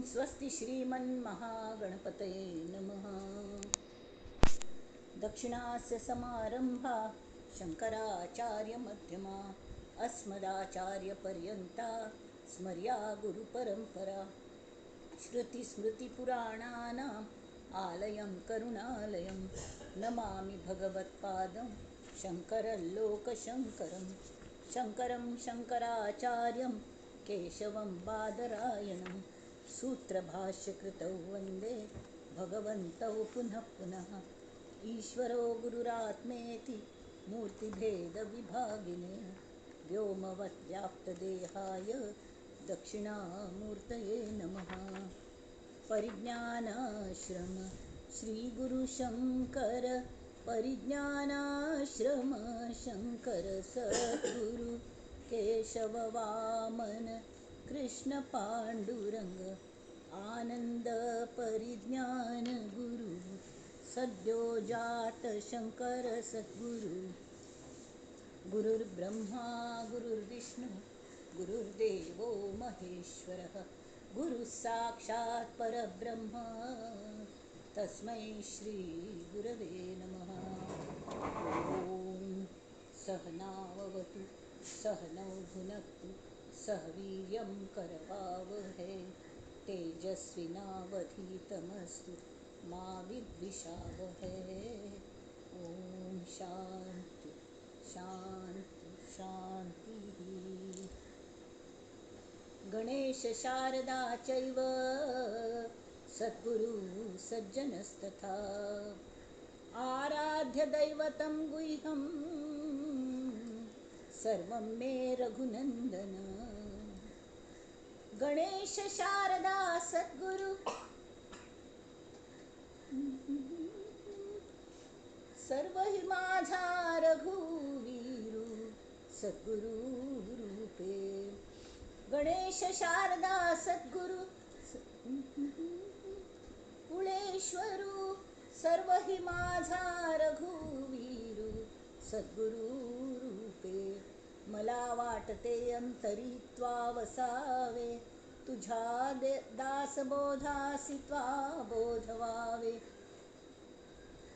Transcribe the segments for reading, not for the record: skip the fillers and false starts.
ओम स्वस्ति श्रीमन्महागणपतये नमः. दक्षिणास्य समारंभा शंकराचार्य मध्यमा अस्मदाचार्यपर्यंता स्मर्या गुरुपरंपरा. श्रुतिस्मृतिपुराणानाम् आलयं करुणालयं नमामि भगवत्पादं शंकरं लोकशंकरं. शंकरं शंकराचार्यं केशवं बादरायणं सूत्रभाष्यकृतौ वंदे भगवन्तौ पुनः पुनः. ईश्वरो गुरुरात्मेति मूर्तिभेदविभागिने व्योमवद्व्याप्तदेहाय दक्षिणामूर्तये नमः. परिज्ञानाश्रम श्रीगुरुशंकर परिज्ञानाश्रम शंकर सद्गुरु केशव वामन कृष्ण पांडुरंग आनंद परिज्ञान गुरु सद्यो जात शंकर सद्गुरु. गुरुर्ब्रह्मा गुरुर्विष्णु गुरुर्देवो महेश्वरः गुरुः साक्षात् परब्रह्म तस्मै श्री गुरवे नमः. ॐ सहनाववतु सहनौ भुनक्तु सह वीर्यं करवावहै तेजस्विनावधीतमस्तु मा विद्विषावहै. ॐ शांती शांती शांती. गणेश शारदा चैव सद्गुरु सज्जनस्तथा आराध्य दैवतं गुह्यं सर्वं मे रघुनंदन. गणेश शारदा सद्गुरु सर्व हि माझा रघुवीरू सद्गुरु रूपे. गणेश शारदा सद्गुरु कुळेश्वरू सर्व हि माझा रघुवीरू सद्गुरु रूपे. मला वाटते अंतरी त्वा वसावे तुझ्या दासबोधासी त्वा बोधवावे.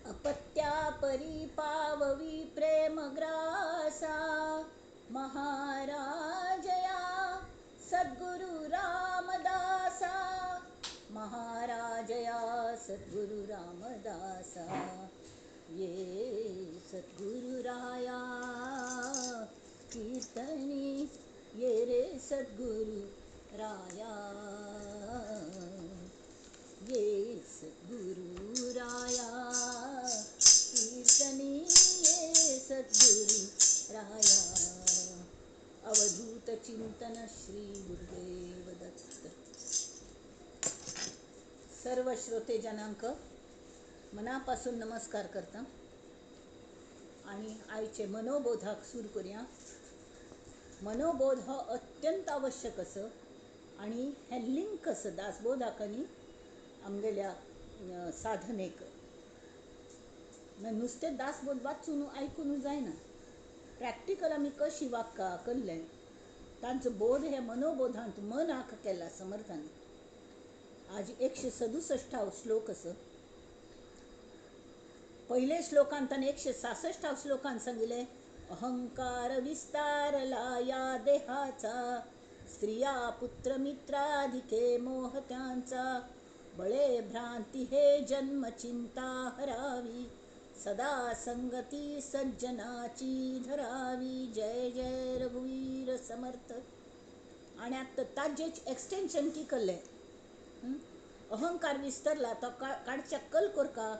अपत्या परी पाववी प्रेमग्रासा महाराजया सद्गुरु रामदासा. महाराजया सद्गुरु रामदासा ये सद्गुरुराया कीर्तनी ये रे सद्गुरु राया ये सद्गुरुराया कीर्तनी ये सद्गुरु राया. अवधूत चिंतन श्री गुरुदेव दत्त. सर्व श्रोतेजनांक मनापासून नमस्कार करता आणि आयचे मनोबोधाक सुरू करूया. मनोबोध हो अत्यंत आवश्यक असं आणि हे लिंक असं दासबोधाक आनी आमगेल्या साधनेक. नुसतें दासबोध वाचून आयकून जायना, प्रॅक्टिकल आमी कशी वाक्का कल्लें तांचो बोध हे मनोबोधांत मनाक केला समर्थान. आज 167 श्लोक असं. पहिले श्लोकांत ताणें 166 श्लोकांत सांगिल्लें अहंकार विस्तारला या देहाचा स्त्रिया पुत्र मित्राधिके मोह त्यांचा बळे भ्रांती हे जन्म चिंता हरावी सदा संगती सज्जनाची धरावी. जय जय रघुवीर समर्थ. आणि आतां ताजेच एक्सटेंशन की केल्लें अहंकार विस्तरला तो काडच्या कल कोरका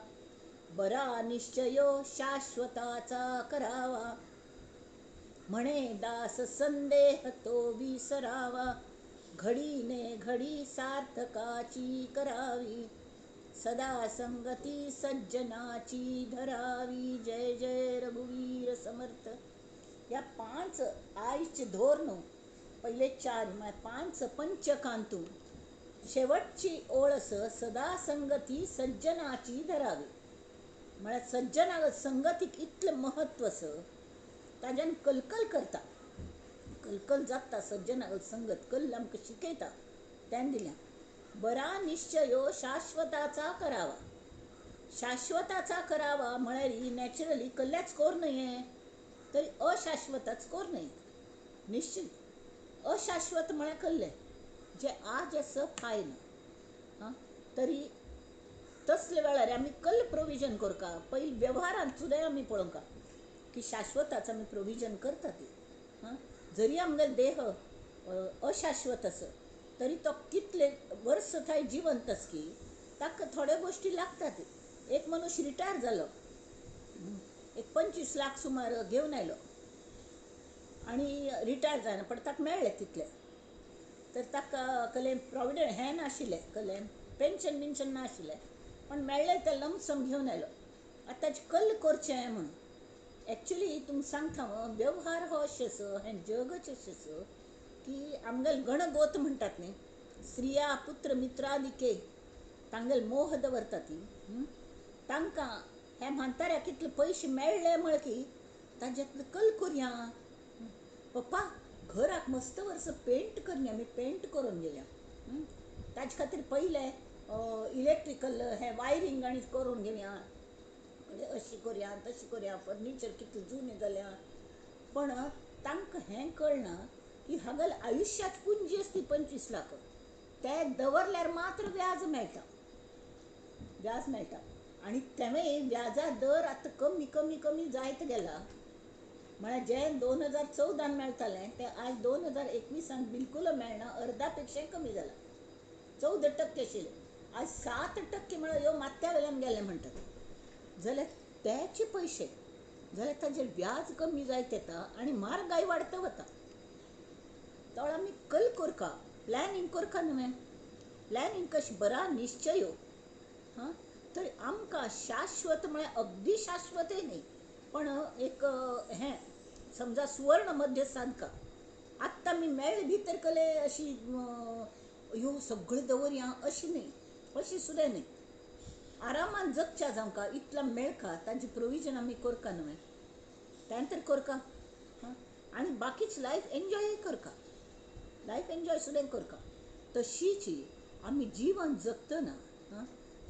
बरा निश्चयो शाश्वताचा करावा म्हणे दास संदेह तो विसरावा घडीने घडी सार्थकाची करावी सदा संगती सज्जनाची धरावी. जय जय रघुवीर समर्थ. या 5 आयचे धोर न्हू, पहिले 4 5 पंचकांतू शेवटची ओळ असं सदा संगती सज्जनाची धरावी. म्हळ्यार सज्जना संगतीक इतलें महत्व असं ताज्यान कलकल करता, कलकल जाता सज्जना संगत कल्ल आमकां शिकयता त्यान दिल्या. बरा निश्चयो शाश्वताचा करावा. शाश्वताचा करावा म्हळ्यार नॅचरली कल्ल्याच कोर न्हय तरी अशाश्वताच कोर न्हय. निश्चित अशाश्वत म्हळ्यार कल्लें जें आज आसा फायन. आं, तरी तसले वेळार आमी कल्ल प्रोविजन करका. पयलीं वेव्हारांत सुद्दां आमी पळोवंका की शाश्वताच आमी प्रोविजन करता ती. आं, जरी आमगेलो देह अशाश्वत आसा तरी तो कितले वर्स थंय जिवंत आसा की ताका थोड्यो गोश्टी लागतात. एक मनुष्य रिटायर जालो, एक 25 लाख सुमार घेवन आयलो आनी रिटायर जायना पण ताका मेळ्ळें तितलें. तर ताका कलें प्रोविडंट हें नाशिल्लें, कलें पेन्शन बिन्शन नाशिल्लें, पण मेळ्ळें तें लमसम घेवन आयलो. आतां ताचें कल्ल करचें म्हणून एक्चुली तुमकां सांगता हांव, वेव्हार हो अशें आसा, हें जगच अशें आसा की आमगेले गणगोत म्हणटात न्ही, स्त्रिया पुत्र मित्रादिके तांगेले मोह दवरता ती. तांकां हे म्हाताऱ्याक कितले पयशे मेळ्ळे म्हळ की ताज्यातले कल करया. पप्पा घराक मस्त वर्स पेंट करया, आमी पेंट करून घेवया. ताजे खातीर पयलें इलेक्ट्रिकल हें वायरींग आनी करून घेवया, अशी करया तशी करया, फर्निचर कितलें जुनें जाल्या. पण तांकां हें कळना की हागल आयुश्यात पुंजी आसती 25 लाख, ते दवरल्यार मात्र व्याज मेळटा, व्याज मेळटा. आनी तेंवूय व्याजा दर आतां कमी कमी कमी जायत गेला. म्हळ्यार जें 2014 मेळटालें तें आयज 2021 बिलकूल मेळना, अर्दा पेक्षाय कमी जालां. 14% आशिल्लें, आज 7% म्हळ्यार ह्यो माथ्या वेल्यान गेलें म्हणटात. जाल्यार तेचे पयशे जाल्यार ताजेर व्याज कमी जायत येता आनी म्हारगाय वाडत वता. तळ आमी कल करका, प्लॅनिंग करका न्हय, प्लॅनिंग कशें बरा निश्चयो. हां, तर आमकां शाश्वत म्हळ्यार अगदी शाश्वतय न्ही, पण एक हें समजा सुवर्ण मध्य साधका. आत्तां आमी मेळ्ळे भितर कले अशी ह्यो सगळ्यो दवरया अशी न्ही, अशी सुद्दां न्ही. आरामान जगच्या जावंका इतलो मेळका तांची प्रोविजन आमी करका न्हय, तें तर करका. हां, आनी बाकीच लायफ एन्जॉय करका, लायफ एन्जॉय सुद्दां करका. तशीच आमी जिवन जगतना हां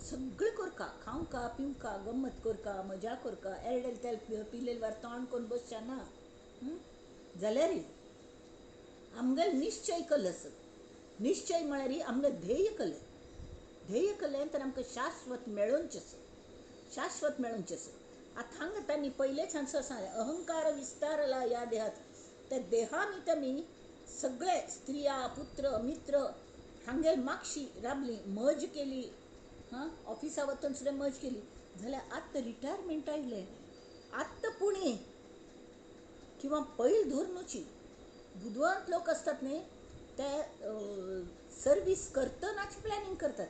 सगळें करका, खावंका पिवंका, गम्मत करका, मजा करका, एरडेल तेल पिलेल वार तोंड करून बसच्या ना. जाल्यार आमगेलो निश्चय कल आसा. निश्चय म्हळ्यार आमगेलें ध्येय कलें, ध्येय कलें तर आमकां शाश्वत मेळोवचें आसा, शाश्वत मेळोवचें आसा. आतां हांगा तांणी पयलेच हांगा सांगलें, अहंकार विस्तारला ह्या देहात. त्या देहान आमी सगळे स्त्रिया पुत्र मित्र हांगेर मागशी राबली, मज केली. हां, ऑफिसा वतन सुद्दां मज केली. जाल्यार आत्तां रिटायरमेंट आयलें, आत्तां पुणे किंवा पैल धरुनूची बुदवंत लोक आसतात न्ही, ते सर्वीस करतनाच प्लॅनिंग करतात.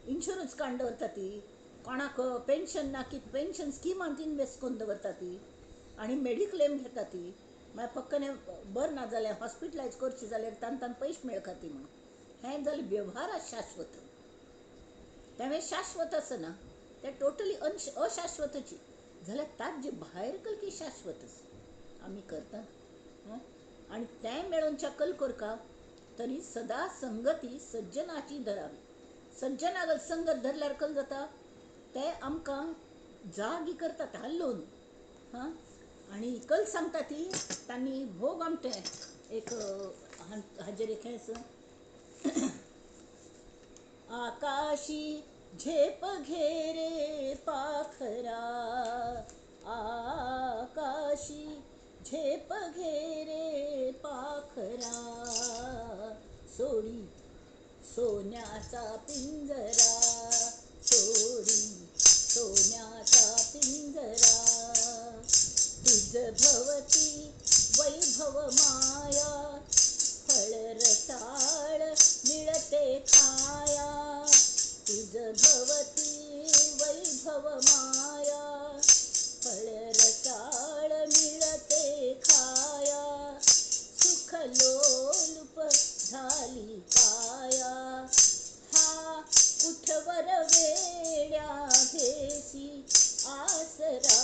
इन्शुरन्स काडून दवरता ती, कोणाक पेन्शन ना की पेन्शन स्किमांत इनवेस्ट करून दवरता ती, आनी मेडिक्लेम घेता ती. मागीर पक्कने बरें ना जाल्यार हॉस्पिटलायज करचें जाल्यार तांकां पयशे मेळका ती म्हणून. हें जालें वेव्हारात शाश्वत. तें शाश्वत आसना, तें टोटली अशाश्वतची. जाल्यार ताजे भायर कलकी शाश्वत आसा आमी करता. आनी तें मेळोवच्या कल करका तरी सदा संगती सज्जनाची धरावी. सज्जनागल संगत धरल्यार कल जाता, ते आमकां जागी करतात हालोवन. हां, आनी कल सांगता ती तांणी भोग आमटें एक हाजेर एक आसा, आकाशी झेप घेरे पाखरा, आकाशी झेप घेरे पाखरा, सोडी सोन्याचा पिंजरा, सोडी सोन्याचा पिंजरा, तुझ भवती वैभव माया, फळ रसाळ मिळते खाया, तुझ भवती वैभव माया, फळ रसाळ मिळते खाया, सुख लोलुप झाली काया, हा कुठवर वेड्या घेसी आसरा,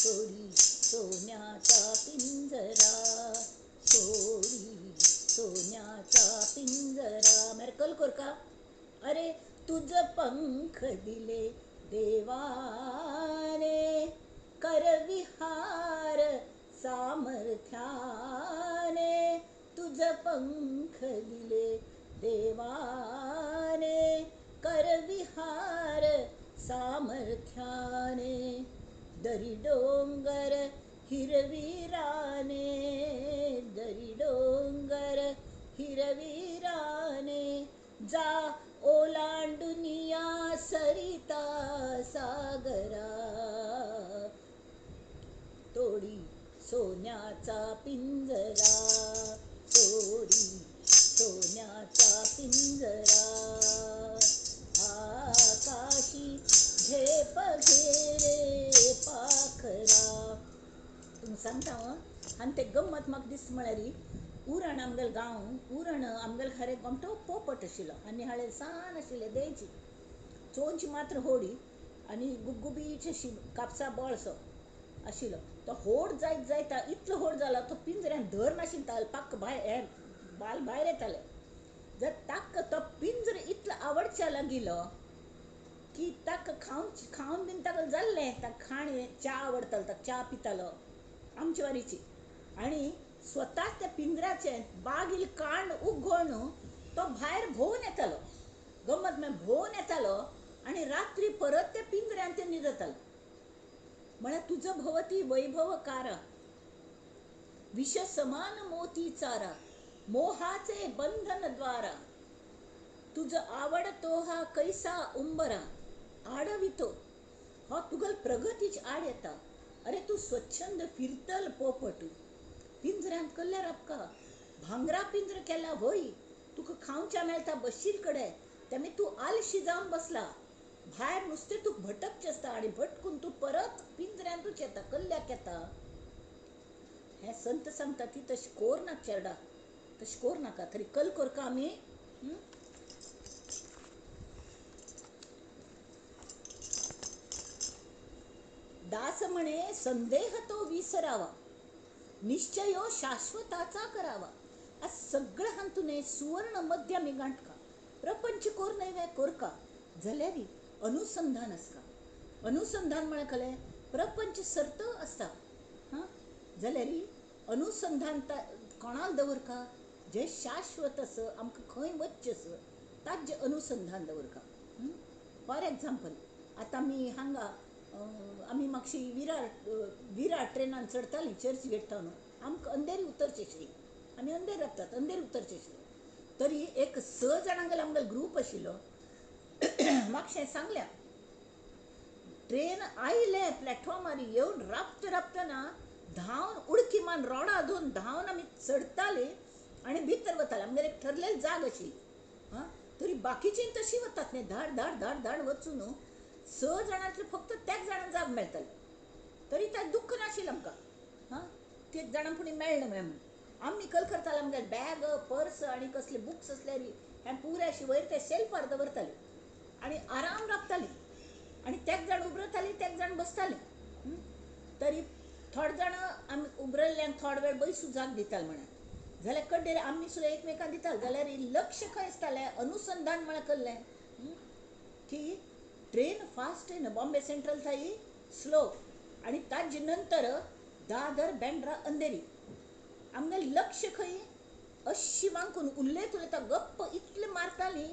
सोडी सोन्याचा पिंजरा, सोडी सोन्याचा पिंजरा. मेरे कल कोरका अरे तुझ पंख दिले देवाने, कर विहार सामर्थ्याने, तुझ पंख दिले देवाने, कर विहार सामर्थ्याने, दरी डोंगर हिरवी राने, दरी डोंगर हिरवी राने, जा ओलांडुनिया सरिता सागरा, तोडी सोन्याचा पिंजरा, तोडी सोन्याचा पिंजरा, आकाशी झेप घेरे पाखरा. तुमकां सांगता हांव आनी ते गम्मत म्हाका दिसता म्हळ्यार उरण आमगेलो गांव, उरण आमगेले खरें गोमटो पोपट आशिल्लो आनी हाळे सान आशिल्ले देंयची चोंच मात्र होडी आनी गुबगुबीत अशी कापसा बळसो आशिल्लो. तो होड जायत जायत इतलो होड जाला तो पिंजऱ्यान धर नाशिल्लो, पाक्क भायर हें बाल भायर येताले. जर ताका तो पिंजरो इतलो आवडच्या लागिल्लो की ताका खावन खावन बीन ताका जाल्लें, ताका खाण च्या आवडटालो, ताका च्या पितालो आमचे वारीची. आनी स्वताच त्या पिंजऱ्याचें बागील कांड उगोवन तो भायर भोंवून येतालो, गमत म्हळ्यार भोंवून येतालो आनी रात्री परत त्या पिंजऱ्यान ते न्हिदतालो. म्हळ्यार तुजो भोवती वैभव कारा, विष समान मोती चारा, मोहाचे बंधन द्वारा, तुझ आवडतो हा कैसा उंबरा, आडवितो हो तुगल प्रगतीच आड येता. अरे तूं स्वच्छंद फिरतल पोपटू, पिंजऱ्यांत कल्ल्यार आपका भांगरा पिंजरो केला व्हय, तुका खावच्या मेळटा बशील कडेन, तेमी तूं आलशी जावन बसला, भायर नुस्तें तुका भटकचें आसता आनी भटकून तूं परत पिंजऱ्यांतूच येता, कल्ल्याक येता. हें संत सांगता ती तशें कोर नाका चेरडा, तशें कोर नाका तरी कल कोरका आमी. दास म्हणे संदेह तो विसरावा, निश्चयो शाश्वताचा करावा. आज सगळं हातून सुवर्ण मध्य आमी गांठका, प्रपंच कोर न्हय वे कोरका जाल्यार अनुसंधान आसता. अनुसंधान म्हळ्यार कलें प्रपंच सर्त आसता. हां जाल्यार अनुसंधान कोणाक दवरका जें शाश्वत आसा, आमकां खंय वचचें आसा ताजें अनुसंधान दवरका. फॉर एग्जाम्पल आतां आमी हांगा आमी मातशी विरार विरार ट्रेनान चडतालीं चर्च गेट थावन, आमकां अंधेरी उतरचें आशिल्लें, आमी अंधेरी रावतात, अंधेरी उतरचें आशिल्लें. तरी एक 6 जाणांगेलो आमगेलो ग्रूप आशिल्लो. मातशें सांगल्या ट्रेन आयलें प्लॅटफॉर्मार येवन राबता राबतना धांवन उडकी मान रोडा धुवन धांवन आमी चडताली आनी भितर वताले. आमगेर एक ठरलेली जाग आशिल्ली. हां तरी बाकीचीं तशीं वतात न्ही, धाड धाड धाड धाड वचून 6 जाणांतले फक्त त्याच जाणांक जाग मेळटाली. तरी तें दुख्ख नाशिल्लें आमकां. हां तेच जाणांक पुणी मेळ्ळें म्हळ्यार म्हूण आमी कल करताले. आमगेले बॅग पर्स आनी कसले बुक्स आसल्यार हें पुरें अशें वयर ते शेल्फार दवरताले आनी आराम राबताली आनी तेग जाण उबरताली, तेग जाण बसताली. तरी थोडे जाण आमी उबरल्ल्यांक थोडो वेळ बैसू जाग दिताले म्हळ्यार, जाल्यार कड्डेर आमी सुद्दां एकमेकांक दिताले. जाल्यार लक्ष खंय आसतालें, अनुसंधान म्हळ्यार कल्लें की ट्रेन फास्ट येना, बॉम्बे सेंट्रल थाई स्लो आनी ताजे नंतर दादर बँड्रा अंधेरी. आमगेलें लक्ष खंय अशी वांकून उलयत उलयता गप्प इतलें मारताली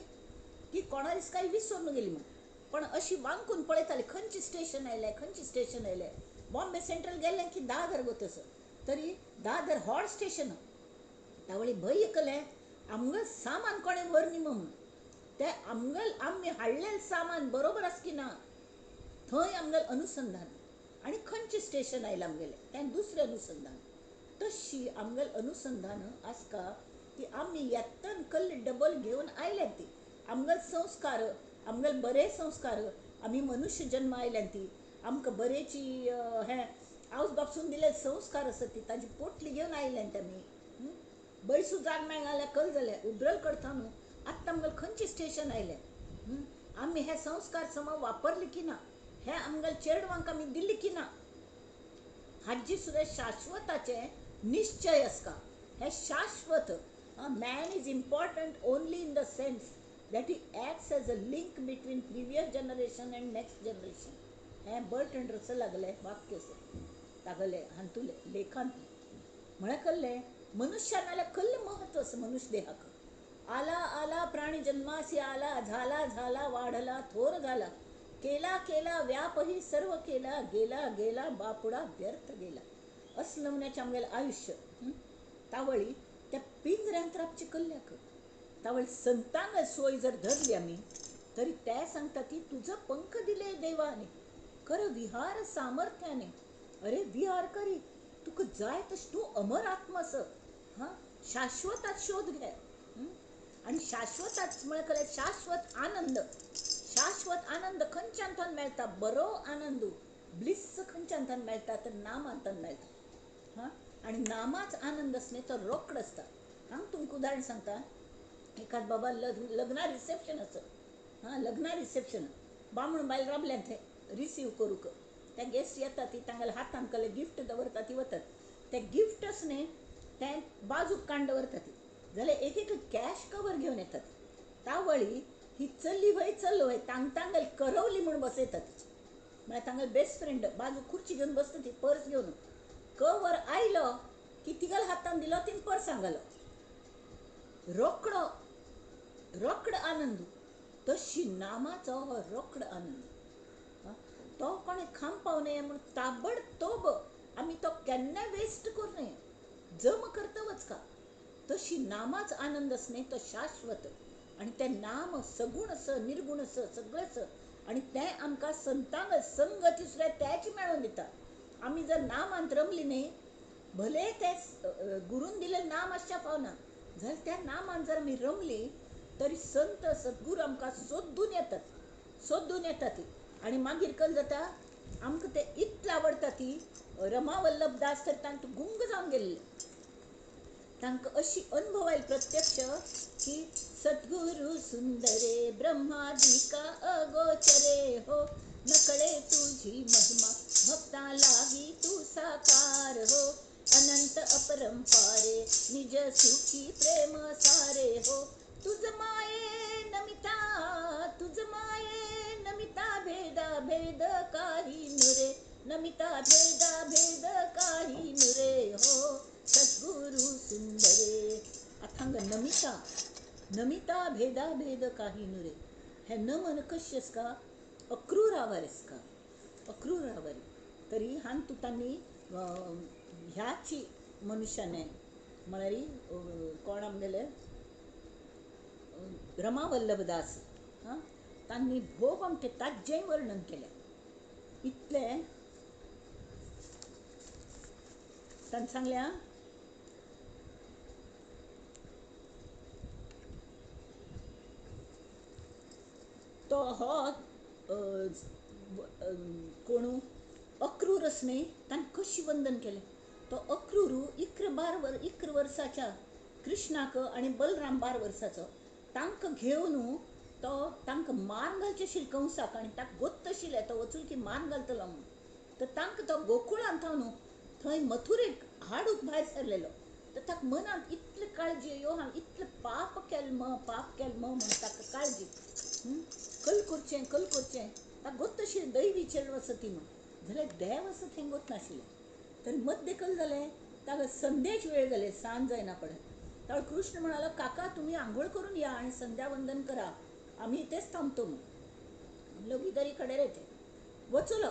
की कोणाक काय विसरून गेली म्हूण, पण अशी वांकून पळयताली खंयचें स्टेशन आयलें, खंयचें स्टेशन आयलें. बॉम्बे सेंट्रल गेलें की दादर वतसर, तरी दादर हॉट स्टेशन तावळी भंय एकलें आमगेलें सामान कोणें व्हर न्ही म्हूण. तें आमगेलें आमी हाडलेलें सामान बरोबर आसा की ना थंय आमगेलें अनुसंधान आनी खंयचें स्टेशन आयलां आमगेलें तें दुसरें अनुसंधान. तशी आमगेलें अनुसंधान आसता की आमी येतन कल्ले डबल घेवन आयल्यात ती आमगेले संस्कार, आमगेले बरे संस्कार, आमी मनुष्य जन्म आयल्यात ती आमकां बरेची हें आवय बापसून दिल्ले संस्कार आसा ती ताजी पोटली घेवन आयल्यात आमी. बैसू जाग मेळना जाल्यार कल जालें उब्रल करता न्हू. आत्तां आमगेलें खंयचें स्टेशन आयलें, आमी हे संस्कार सम वापरले की ना, हे आमगेले चेडवांक आमी दिल्ले की ना, हाजी सुद्दां शाश्वताचें निश्चय आसता. हें शाश्वत Man is important only in the sense that he acts as a link between previous generation and next generation. हें बर्टन रसल लागलें वाक्य आसा तागले हातूंतलें लेखांतलें. म्हळ्यार कल्लें मनुष्यान जाल्यार कल्ल महत्व आसा मनुष्य देहाक. आला आला प्राणी जन्मासी आला, झाला झाला वाढला थोर झाला, केला केला व्यापही सर्व केला, गेला गेला बापुडा व्यर्थ गेला. असं नमुन्याचें आमगेलें आयुश्य तावळी त्या पिंजऱ्यांत राबचें कल्ल्याक. तावळी संतांक सोय जर धरली आमी तरी ते सांगता ती तुजो पंख दिले देवाने, कर विहार सामर्थ्याने. अरे विहार करी तुका जाय तशें तूं अमर आत्मा आस. हां, शाश्वतात शोध घे. आनी शाश्वतात म्हळ्यार कळ्ळें शाश्वत आनंद. शाश्वत आनंद खंयच्यान मेळटा? बरो आनंद ब्लिस खंयच्यान मेळटा? तर नामांतल्यान मेळटा. हां, आनी नामाच आनंद आसले तो रोकडो आसता. हांव तुमकां उदाहरण सांगता. एकाद बाबा लग्ना रिसेप्शन आसा. हां, लग्ना रिसेप्शन बामण बायल राबल्यान थंय रिसीव करूंक. ते गेस्ट येतात ती तांगेल्या हातान कसले गिफ्ट दवरता ती वतात. ते गिफ्ट आस न्ही ते बाजूक काण दवरता ती, जाल्यार एक एक कॅश कवर घेवन येतात. तावळी ही चल्ली वय चल्लो वय तांग तांगेल करवली म्हूण बसयतात. म्हळ्यार तांगेले बेस्ट फ्रेंड बाजू खुर्ची घेवन बसता ती पर्स घेवन. कवर आयलो की तिगेल्या हातान दिलो, तीन पर्सान घालो, रोकडो रोकडो आनंद. तशी नामाचो हो रोकडो आनंद. तो कोणें खांब पावने म्हूण ताबडतोब आमी तो केन्ना वेस्ट करूं नये, जम करता वचका. तशी नामाच आनंद आसने तो शाश्वत. आनी तें नाम सगूण आस, निर्गूण आस, सगळें आस. आनी तें आमकां संतांक संगती सुद्दां तेच मेळोवन दिता. आमी जर नामांत रमली न्ही, भले ते गुरून दिलें नाम आसच्या फावना, जाल्यार त्या नामान जर आमी रमली तरी संत सद्गुरू आमकां सोदून येतात, सोदून येतात ती. आनी मागीर कल जाता आमकां ते इतलें आवडटा ती रमावल्लभ दास तर तांकां गुंग जावन गेल्ले. तांकां अशी अनुभव आयलो प्रत्यक्ष की सद्गुरू सुंदरे ब्रह्मादिका अगोचरे हो, नकळे तुझी महिमा भक्ता लागी तू साकार हो, अनंत अपरंपारे निज सुखी प्रेम सारे हो, तुझ माये नमिता, तुझ माये नमिता भेदा भेद काही नुरे, नमिता भेदा भेद काही नुरे हो, सद्गुरू सुंदरे. आतां हांगा नमिता, नमिता भेदा भेद काही नुरे, हें नमन कशें आसका? अक्रूरावर आसका, अक्रूरावर. तरी हांगा तूं तांणी ह्याची मनुष्याने म्हळ्यार कोण आमगेले रमावल्लभदास, हां, तांणी भोव आमचें ताज्जेंय वर्णन केलें. इतलें तांणी सांगलें, तो हो कोणू अक्रूर आस न्ही, ताणें कशें वंदन केलें. तो अक्रूर 11 वर्साच्या कृष्णाक आनी बलराम 12 वर्साचो तांकां घेवन तो तांकां मार घालचें आशिल्लें कंसाक, आनी ताका गोत्त आशिल्लें तो वचून की मार घालतलो म्हूण. तर तांकां तो गोकुळांत थावन थंय मथुरेक हाडूंक भायर सरलेलो. तर ताका मनांत इतली काळजी, यो हांवें इतलें पाप केलें म, पाप केलें म म्हूण ताका काळजी, कल करचें कल करचें. ताका गोत्त आशिल्लें दैवी चेडूं आसा ती म्हूण, जाल्यार देव आसा थंय गोत नाशिल्लें. तर मध्य कल जालें, ताका संध्याच वेळ जाले, सांज जायना पडत. त्यावेळी कृष्ण म्हणालो, काका तुम्ही आंघोळ करून या आणि संध्यावंदन करा, आम्ही इथेच थांबतो म्हणून. लोक इधर खडे रहते. वचलो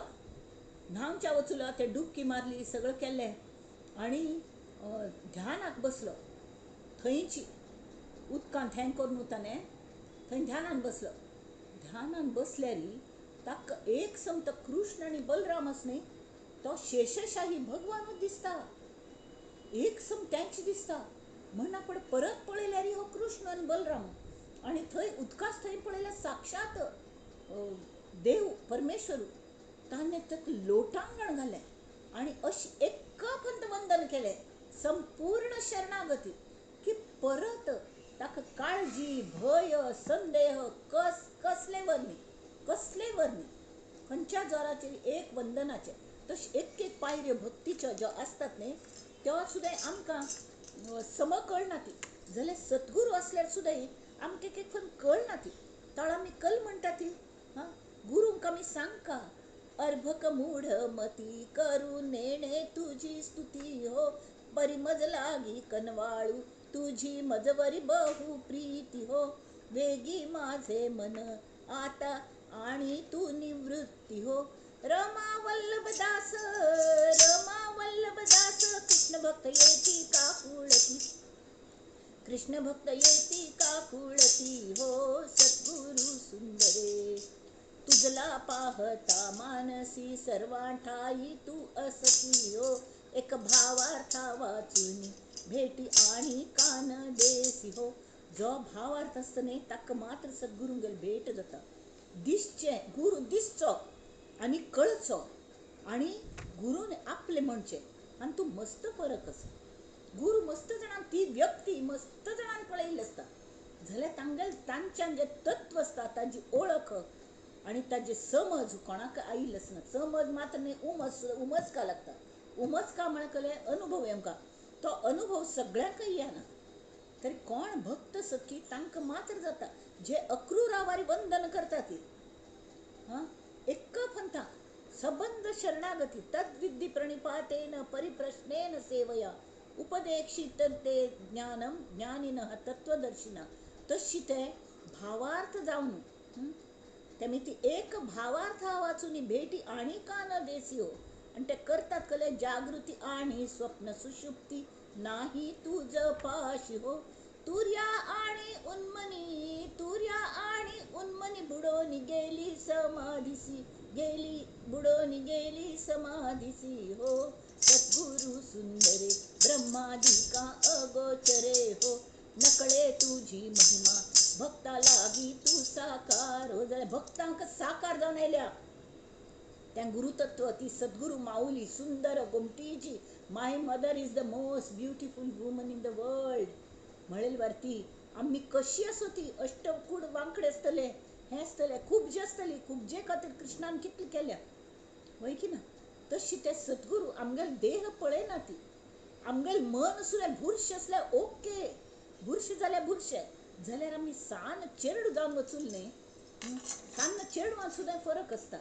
न्हावच्या वचलो, ते डुबकी मारली, सगळं केलें आणि ध्यानाक बसलो. थंयची उदकान थँग करून ताणें थंय ध्यानान बसलो. ध्यानान बसल्यार ताका एक समत कृष्ण आनी बलराम आस न्ही, तो शेषशाही भगवानूच दिसता, एक सम तेंच दिसता. म्हण आपण परत पळयल्यार हो कृष्ण आनी बलराम, आनी थंय उदकाच थंय पळयल्यार साक्षात देव परमेश्वर. ताणें ताका लोटांगण घालें आनी अशें एकापंत वंदन केलें, संपूर्ण शरणागती, की परत ताका काळजी भय संदेह कस कसले वरनी, कसले वरनी, खंयच्या जोराचेर एक वंदनाचें. तशें एक एक पायऱ्यो भक्तीच्यो ज्यो आसतात न्ही त्यो सुद्दां आमकां सम कळना ती. जाल्यार सद्गुरू आसल्यार सुद्दां आमकां एक एक फन कळना ती तळ आमी कल म्हणटा ती. हां, गुरूंक आमी सांगका अर्भक मूढ मती करू नेणे तुजी स्तुती हो, परिमज लागी कनवाळू तुझी मजवरी बहु प्रीती हो, वेगी माझे मन आता आणि तू निवृत्ती हो. रमा वल्लभ दास, रमा वल्लभ दास, कृष्ण भक्त येती काकुळती, कृष्ण भक्त येती काकुळती हो, सद्गुरु सुंदरे. तुझला पाहता मानसी सर्वांठाई तू असती हो, एक भावार्था वाचून भेटी आणि कान देसी हो. जो भावार्थ आसता न्ही ताका मात्र सद्गुरूंगेर भेट जाता. दिसचें गुरू दिसचो आनी कळचो आनी गुरून आपलें म्हणचें आनी तूं मस्त फरक आसा. गुरू मस्त जाणान ती व्यक्ती मस्त जाणान पळयल्ली आसता जाल्यार तांगेले तांच्यान जें तत्व आसता ताजी ओळख आनी ताजी समज कोणाक आयिल्ली आसना. समज मात्र न्ही, उमज, उमजका लागता. उमजका म्हळ्यार कसलें अनुभव आमकां, तो अनुभव सगळ्यांकय येना. तरी कोण भक्त सखी तांकां मात्र जाता जे अक्रूरावारी वंदन करता ती. हां, एक पंथा सबंद शरणागती तद्विद्धी प्रणिपातेन परिप्रश्नेन सेवया उपदेक्षित ते ज्ञानम ज्ञानिनः तत्वदर्शिनः. तशी ते भावार्थ जावन तेमी ती एक भावार्थ वाचून भेटी आणि का न देसी हो. आनी ते करतात कले जागृती आणि स्वप्न सुषुप्ती नाही तुझ पाशी हो, तुर्या आणि उन्मनी, तुर्या आणि उन्मनी बुडोनी गेली समाधीसी, गेली बुडोनी गेली समाधीसी हो, सद्गुरु सुंदरे ब्रह्मादिका अगोचरे हो, नकळे तुझी महिमा भक्ता लागी तू साकार हो. जाल्यार भक्तांक साकार जावन आयल्या त्या गुरुतत्व ती सद्गुरू माऊली सुंदर गोमतीची. My mother is the most beautiful woman in the world म्हणेल वारती. आमी कशी आसो ती अष्टकूड वांकडे आसतले हें आसतलें खूब जे आसतली खूब जे खातीर कृष्णान कितली केल्या वय की ना. तशी ते सद्गुरू आमगेल देह पळयना ती, आमगेल मन सुद्दां बुरशें आसल्यार ओके, बुरशें जाल्यार बुरशें जाल्यार आमी सान चेडूं जावन वचून न्ही, सान्न चेडवां सुद्दां फरक आसता.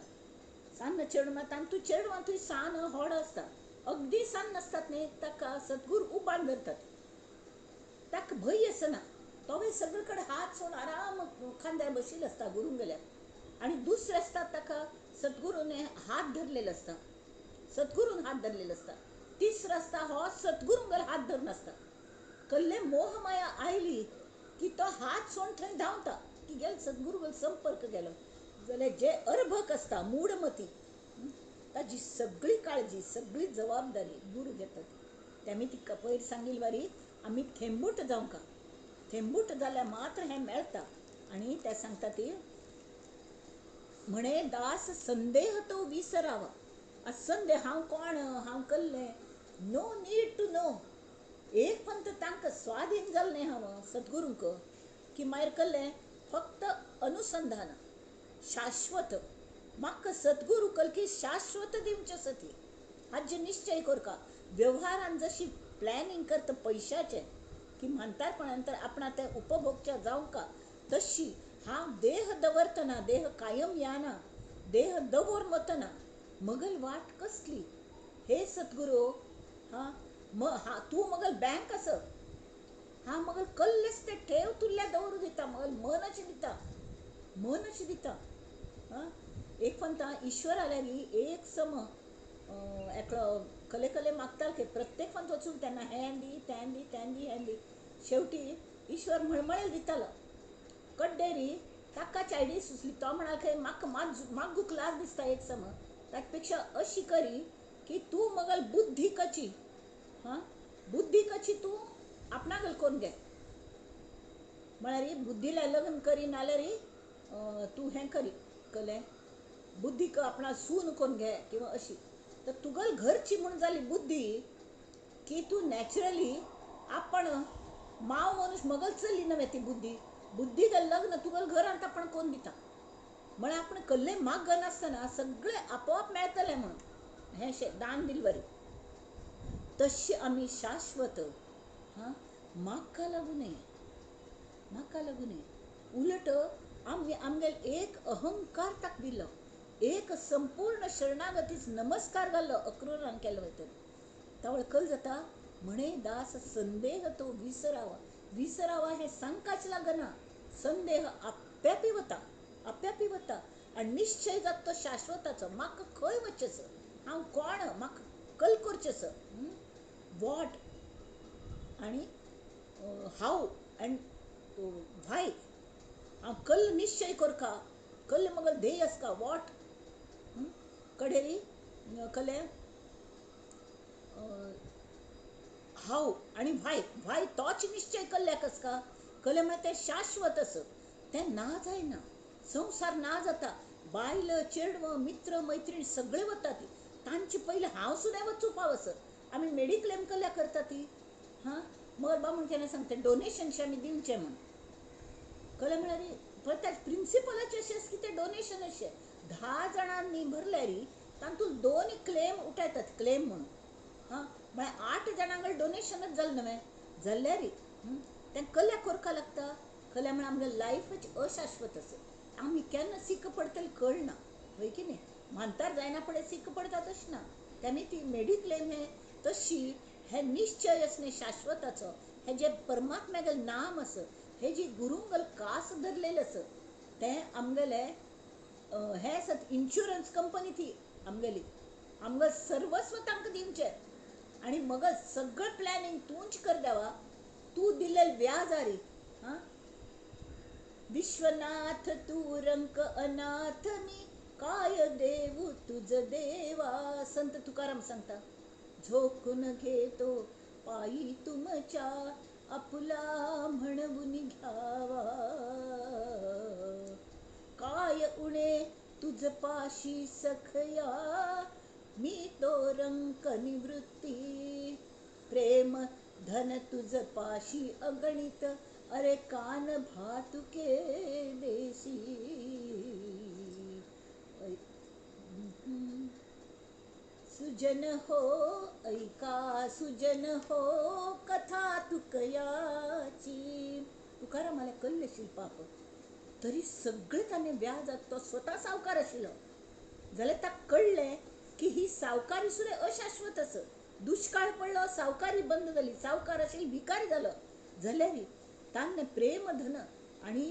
सान्न चेडवां तांतूं चेडवांतूय सान होड आसता, अगदी सान नासतात न्ही, ताका सद्गुरू उबान धरतात, ताका भंय आसना, तोवूय सगळे कडेन हात सोडून आराम खांद्यार बशिल्लो आसता गुरूंगेल्या. आनी दुसरें आसता ताका सद्गुरूने हात धरलेलो आसता, सद्गुरून हात धरलेलो आसता. तिसरो आसता हो सद्गुरूंगेर हात धरून आसता. कसले मोहमाया आयली की तो हात सोडून थंय धांवता की गेलो सद्गुरूगेर संपर्क गेलो. जाल्यार जे अर्भक आसता मूढमती ताजी सगळी काळजी सगळी जबाबदारी गुरू घेतात. ते आमी तिका पयर सांगिल्ले वरी आमी थेंबूट जावंका, थेंबूट जाल्यार मात्र हें मेळटा. आनी ते सांगता ती म्हणे दास संदेह तो विसरावा. संदेह हांव कोण, हांव कसलें, नो नीड टू नो. एक पंत तांकां स्वाधीन जालें न्ही हांव सद्गुरूंक की मागीर कसलें फक्त अनुसंधान शाश्वत. म्हाका सद्गुरू कलकी शाश्वत दिवचें आसा ती हाजे निश्चय करका. व्यवहारान जशी प्लॅनिंग करता पयशाचें की म्हातारपणा नंतर आपणा तें उपभोगच्या जावंका, तशी हांव देह दवरतना देह कायम याना, देह दवर वतना मगल वाट कसली हे सद्गुरू. हां, हा तूं मगल बँक आस, हांव मगल कल्लेच ते ठेव तुल्ल्या दवरू दिता, मगल मन अशें दिता, मन अशें दिता. हां, एक पंता ईश्वर आल्यारी एक सम एकलो कले कले मागताल की प्रत्येक पंत वचून तेन्ना हें दी तें दी तें दी हें दी. शेवटी ईश्वर मळमळेल दितालो. कड्डेरी ताका चायडी सुचली, तो म्हणाल की म्हाका मागूंक लाज दिसता एक सम, ताचे पेक्षा अशी करी की तूं मगल बुद्धी कची, हां बुद्धी कची तूं आपणागल कोन्न घे, म्हळ्यार बुद्धीला लग्न करी नाल्यार तूं हें करी कलें बुद्धीक आपणा सून कोन्न घे किंवा अशी. तर तुगल घरची म्हूण जाली बुद्धी की तूं नॅचरली आपण माव मनुष्य मगल चल्ली नव्हे ती बुद्धी, बुद्धी लग्न तुगल घरांत आपण कोण दिता म्हळ्यार आपण कसलें माग नासतना सगळें आपोआप मेळटलें म्हणून हें दान दिलवरी. तशी आमी शाश्वत हां म्हाका लागू नये, म्हाका लागू नये. उलट आमी आमगेल एक अहंकार ताका दिलो, एक संपूर्ण शरणागतीच नमस्कार घालो अक्रूरान केलो वयता तावळ कल जाता. म्हणे दास संदेह तो विसरावा. विसरावा हें सांगकाच लागना, संदेह आप्यापी वता, आप्यापी वता. आनी निश्चय जाता तो शाश्वताचो. म्हाका खंय वचचें, हांव कोण, म्हाका कल करचें, what आनी हाव अँड व्हाय. हांव कल निश्चय करका, कल मगल ध्येय आसका what कडेरी कले हाव आनी व्हाय. व्हाय तोच निश्चय कल्ल्याक आसका. कले म्हळ्यार तें शाश्वत आसा, तें ना जायना. संवसार ना जाता, बायल चेडवां मित्र मैत्रीण सगळे वता ती, तांचे पयलीं हांव सुद्दां वचूं पाव आसा. आमी मेडिक्लेम कल्या करता ती. हां, मगर बामण केन्ना सांगता डोनेशनशें आमी दिवचें म्हूण. कले म्हळ्यार परत ताजे प्रिंसिपलाचें अशें आसा की तें डोनेशन अशें 10 जाणांनी भरल्यार तातूंत 2 क्लेम उठायतात, क्लेम म्हणून. हां, म्हळ्यार 8 जाणांक डोनेशनच जालें न्हय जाल्यार तें कल्या करका लागता. कल्या म्हळ्यार आमगे लायफच अशाश्वत आसा. आमी केन्ना सीक पडटले कळना, हय की न्ही? म्हांतार जायना फुडें सीक पडटा तशें ना. तेमी ती मेडिक्लेम हें तशी हे निश्चय आसने शाश्वताचो, हे जे परमात्म्यागेलें नाम आसा, हे जी गुरुंगल कास धरलेलें आसा, तें आमगेलें हें आसा इन्शुरन्स कंपनी ती आमगेली. आमगेलें सर्वस्व तांकां दिवचें आनी मगज सगळें प्लॅनिंग तूंच कर देवा, तूं दिलेलें व्याज आरी. हां, विश्वनाथ तू रंक अनाथ मी काय देऊ तुझ देवा. संत तुकाराम सांगता, झोकून घेतो पायी तुमच्या आपुला म्हणून घ्यावा. काय उणे तुझ पाशी सखया मी तो रंक निवृत्ती. प्रेम धन तुझ पाशी अगणित अरे कान भातुके देशी. सुजन हो ऐका सुजन हो कथा तुकयाची. तुकारामाल्या कल्ले पाप तरी सगळें ताणें व्याजात तो स्वता सावकार आशिल्लो जाल्यार ताका कळ्ळें की ही सावकारी सुद्दां अशाश्वत आसा. दुश्काळ पडलो, सावकारी बंद जाली, सावकार आशिल्लो भिकारी जालो. जाल्यार ताणें प्रेम धन आनी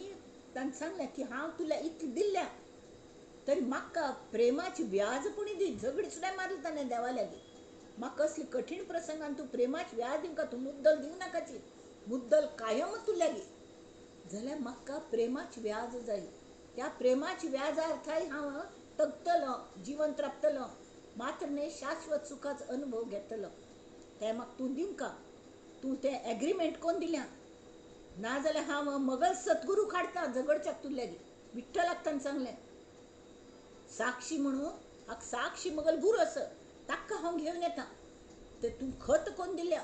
ताणें सांगलें की हांव तुला इतलें दिल्या तरी म्हाका प्रेमाची व्याज पुणी दी. झगडी सुद्दां मारली ताणें देवा लागीं. म्हाका कसली कठीण प्रसंगान तूं प्रेमाची व्याज दिवंका, तूं मुद्दल दिवं नाकाची, मुद्दल कायम तूं लागीं. जाल्यार म्हाका प्रेमाची व्याज जाय. त्या प्रेमाची व्याजा अर्थाय हांव तगतलो, जिवंत राबतलो, मात्र न्ही शाश्वत सुखाचो अनुभव घेतलो. तें म्हाका तूं दिवंका, तूं तें एग्रीमेंट कोण दिल्या ना जाल्यार हांव मगल सद्गुरू काडटा झगडच्याक तुजे लागीं. विठ्ठलाक ताणें सांगलें साक्षी म्हणून हाका साक्षी मगल गुरू आसा, ताका हांव घेवन येता. ते तूं खत कोण दिल्या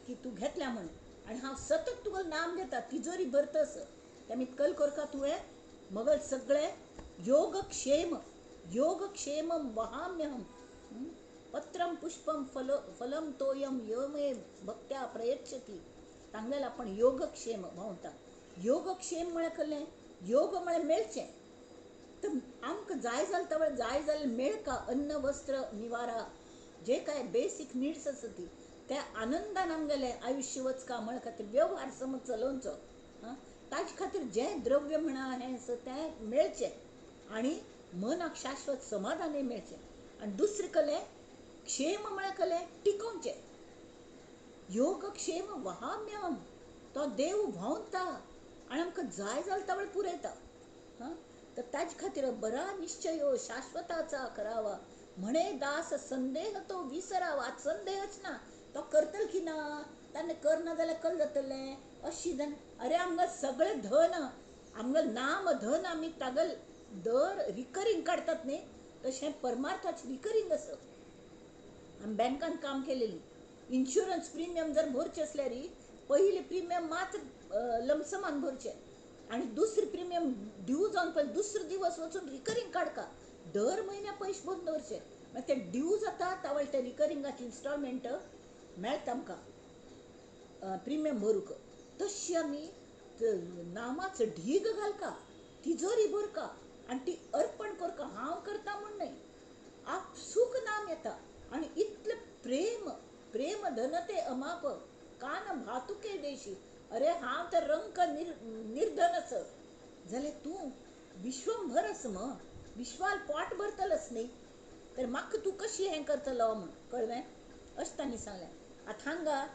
की तूं घेतल्या म्हणून, आनी हांव सतत तुगेलें नाम घेता, तिजोरी भरता आसा. तेमी कल करका तुवें मगल सगळें योगक्षेम योगक्षेमम वहाम्यहम पत्रम पुष्पम फल फलम तोयम यो मे भक्त्या प्रयच्छती. तांगेलें आपण योगक्षेम भोंवता. योगक्षेम म्हळ्यार कसलें? योग म्हळ्यार मेळचें. तर आमकां जाय जालें तवळ जाय जाल्यार मेळका अन्न वस्त्र निवारा जे काय बेसीक निड्स आसा ती त्या आनंदान आमगेलें आयुश्य वचका म्हळ्या खातीर व्यवहार समज चलोवचो. आं, ताजे खातीर जें द्रव्य म्हणा हें आसा तें मेळचें आनी मनाक शाश्वत समाधानय मेळचें. आनी दुसरें कलें क्षेम म्हळ्यार कलें टिकोवचें. योगक्षेम वहाम्यहम, तो देव व्हांवता आनी आमकां जाय जाल्यार तवळ पुरयता. हां, तर ताजे खातीर बरा निश्चय शाश्वताचा करावा. म्हणे दास संदेह तो विसरावा. आतां संदेहच ना, तो करतलो की ना, ताणें करना जाल्यार कल जातलें अशी जाण. अरे आमकां सगळें धन, आमगेलें नाम धन आमी तागेल दर रिकरींग काडटात न्ही, तशें परमार्थाचें रिकरींग आसा. आमी बँकान काम केलेली, इन्शुरन्स प्रिमियम जर भरचें आसल्यार पयलीं प्रिमियम मात्र लमसमान भरचें आनी दुसरें प्रिमियम ड्यू जावन पयलीं दुसरो दिवस वचून रिकरींग काडका. दर म्हयन्या पयशे भरून दवरचे, मागीर ते ड्यू जाता तावळ ते रिकरिंगाचे इन्स्टॉलमेंट मेळटा आमकां प्रिमियम भरूंक. तशी आमी नामाचो ढीग घालका, तिजोरी भरका आनी ती अर्पण करका. हांव करता म्हूण न्हय, आपसूक नाम येता. आनी इतलें प्रेम, प्रेम धन ते अमाप कान भातुके देशी. अरे हांव तर रंक निर्धन आस जाल्यार तूं विश्वंभर आस म, विश्वाल पोट भरतलोच न्ही, तर म्हाका तूं कशी हें करतलो म्हूण कळ्ळें. अशें तांणी सांगलें. आतां हांगा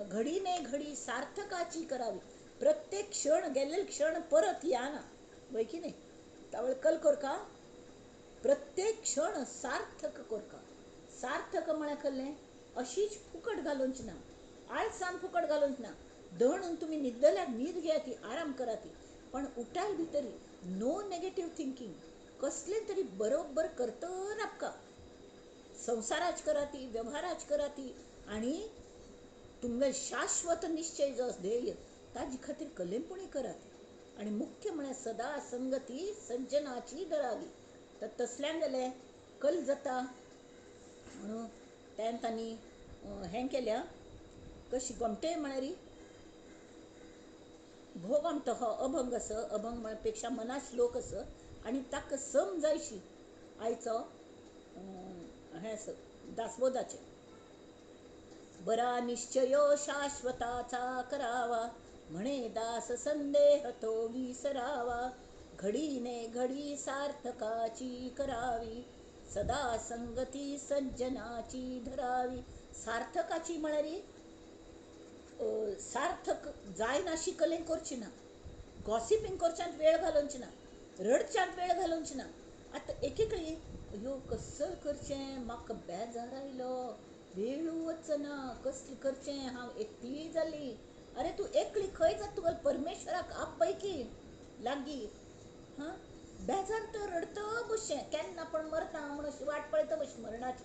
घडी ने घडी सार्थकाची करावी. प्रत्येक क्षण गेल्ले क्षण परत येना, वय की न्ही. तावळ कल करका, प्रत्येक क्षण सार्थक करका. सार्थक म्हळ्यार कसलें, अशीच फुकट घालूंची ना, आळसान फुकट घालूंची ना. दणून तुमी न्हिदल्यार न्हीद घेया ती, आराम करा ती, पण उठाय भितर नो नेगेटीव थिंकींग, कसलें तरी बरोबर करत राबका. संवसाराच करा ती, व्यवहाराच करा ती, आनी तुमगे शाश्वत निश्चय जो ध्येय ताजे खातीर कलेंपणी करात. आनी मुख्य म्हळ्यार सदा संगती सज्जनाची धरावी. तर तसल्यान गेलें कल जाता म्हणून त्यान तांणी हें केल्या. कशी गोमटें म्हळ्यार भोगमटो हो अभंग आस. अभंग म्हळ्या पेक्षा मना श्लोक आस आनी ताका सम जायशी आयचो हें आस दासबोधाचें. बरा निश्चयो शाश्वताचा करावा, म्हणे दास संदेह तो विसरावा. घडीने घडी सार्थकाची करावी, सदा संगती सज्जनाची धरावी. सार्थकाची म्हळ्यार सार्थक जायनाशी कलें करची ना, गॉसिपींग करच्यांत वेळ घालोवची ना, रडच्यांत वेळ घालोवची ना. आतां एके कडेन अयो कसल करचें, म्हाका बेजार आयलो, वेळू वचना, कसलें करचें, हांव एकली जाली. अरे तूं एकली खंय जाता, तुका परमेश्वराक आपय की लागीं. हां, बेजार तर रडत बसचें, केन्ना पण मरता म्हूण अशी वाट पळयता बशी मरणाची.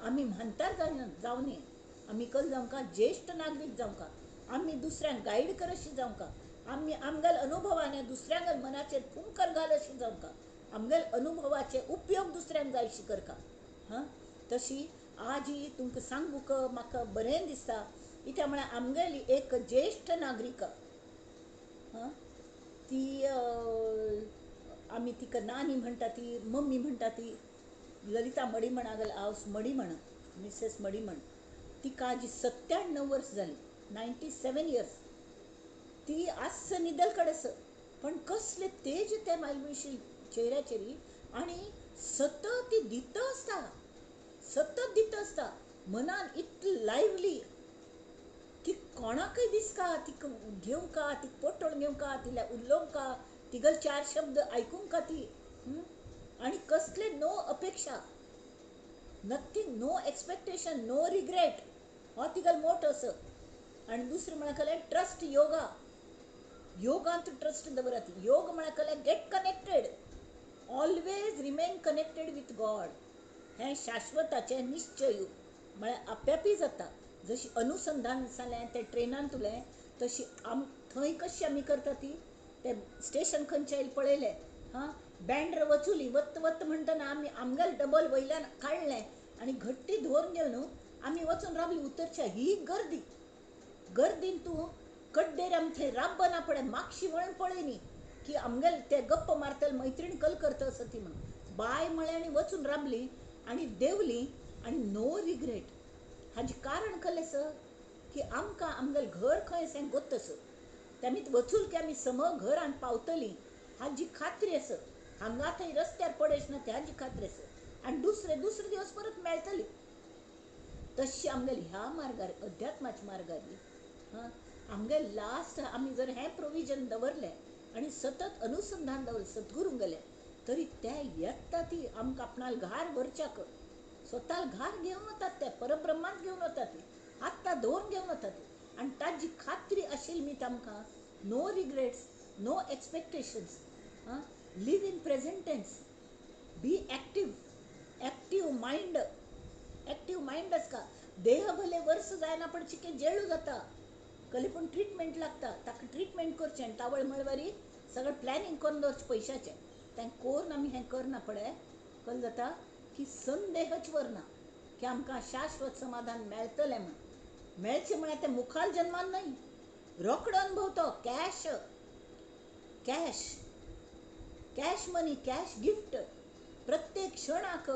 आमी म्हानतार जावं न्ही, आमी कल जावंका, ज्येश्ठ नागरीक जावंका, आमी दुसऱ्यांक गायड कर अशी जावंका, आमी आमगेल अनुभवाने दुसऱ्यांगेल मनाचेर फुंकर घाल अशी जावंका, आमगेल अनुभवाचे उपयोग दुसऱ्यांक जायशी करका. हां, तशी आजी तुमकां सांगूंक म्हाका बरें दिसता. कित्याक म्हळ्यार आमगेली एक ज्येश्ठ नागरीक, हां, ती आमी तिका नानी म्हणटा, ती मम्मी म्हणटा, ती ललिता मडीमणागेल हावस मडीमण, मिसेस मडीमण. तिका आजी 97 वर्स जाली, 97 इयर्स. ती आस न्हिदल कडेन, पण कसले तेज ते बायल मनशी चेहऱ्याचेर, आनी सतत ती दित आसता, सतत दित आसता. मनान इतली लायवली ती कोणाकय दिसका, तिका घेवंका, तिका पोटोळ घेवंका, तिला उलोवंका, तिगल चार शब्द आयकूंका ती. आनी कसले नो अपेक्षा, nothing, no expectation, no regret, हो तिगल मोट असो. आनी दुसरें म्हळ्यार कसलें ट्रस्ट, योगा. योगांत ट्रस्ट दवरात. योग म्हळ्यार कसलें get connected, always remain connected with God. हें शाश्वताचें निश्चय म्हळ्यार आप्यापी जाता. जशी अनुसंधान जालें तें ट्रेनान तुलें, तशी आम थंय कशी आमी करता ती, तें स्टेशन खंयचें आयलें पळयलें, हां, बँड्र वचुली वत वत म्हणटना आमी आमगेल डबल वयल्यान काडलें आनी घट्टी धरून गेल न्हू, आमी वचून रावली उतरच्या. ही गर्दी, गर्दीन तूं कड्डेर आमी थंय राबना पळय, मागशी वळून पळय न्ही की आमगेल ते गप्प मारतले, मैत्रीण कल करता आसा ती म्हणून. बाय म्हळें आनी वचून राबली आनी देंवली आनी नो रिग्रेट. हाजें कारण कसलें आसा की आमकां आमगेलें घर खंय आसा हें गोत्त आसा, तेमी वचूल की आमी सम घरांत पावतलीं हाजी खात्री आसा. हांगा थंय रस्त्यार पडच ना हाजी खात्री आसा. आनी दुसरे दुसरे दिवस परत मेळटली. तशी आमगेली ह्या मार्गार, अध्यात्माच्या मार्गार, हां, आमगे लास्ट आमी जर हें प्रोविजन दवरलें आनी सतत अनुसंधान दवरलें सद्गुरूंक गेलें, तरी ते येता ती आमकां आपणाल घार व्हरच्याक, स्वताक घार घेवन वतात ते, परब्रह्मांत घेवन वतात ती, आत्तां दवरून घेवन वतात ती. आनी ताजी खात्री आशिल्ली न्ही तांकां, नो रिग्रेट्स, नो एक्सपेक्टेशन्स, आं, live in present tense, be active, active mind, active mind आसता. देह भले वर्स जायना पण चिके जेळू जाता, कली पूण ट्रिटमेंट लागता, ताका ट्रिटमेंट करचें. आनी तावळ म्हळ्यार सगळें प्लॅनिंग करून दवरचें पयशाचें, तें करून आमी हें करना पळय, कल जाता की संदेहच वरना की आमकां शाश्वत समाधान मेळटलें म्हूण. मेळचें म्हळ्यार तें मुखार जन्मान न्हय, रोकडो अनुभव तो cash, cash, cash money, cash gift. प्रत्येक क्षणाक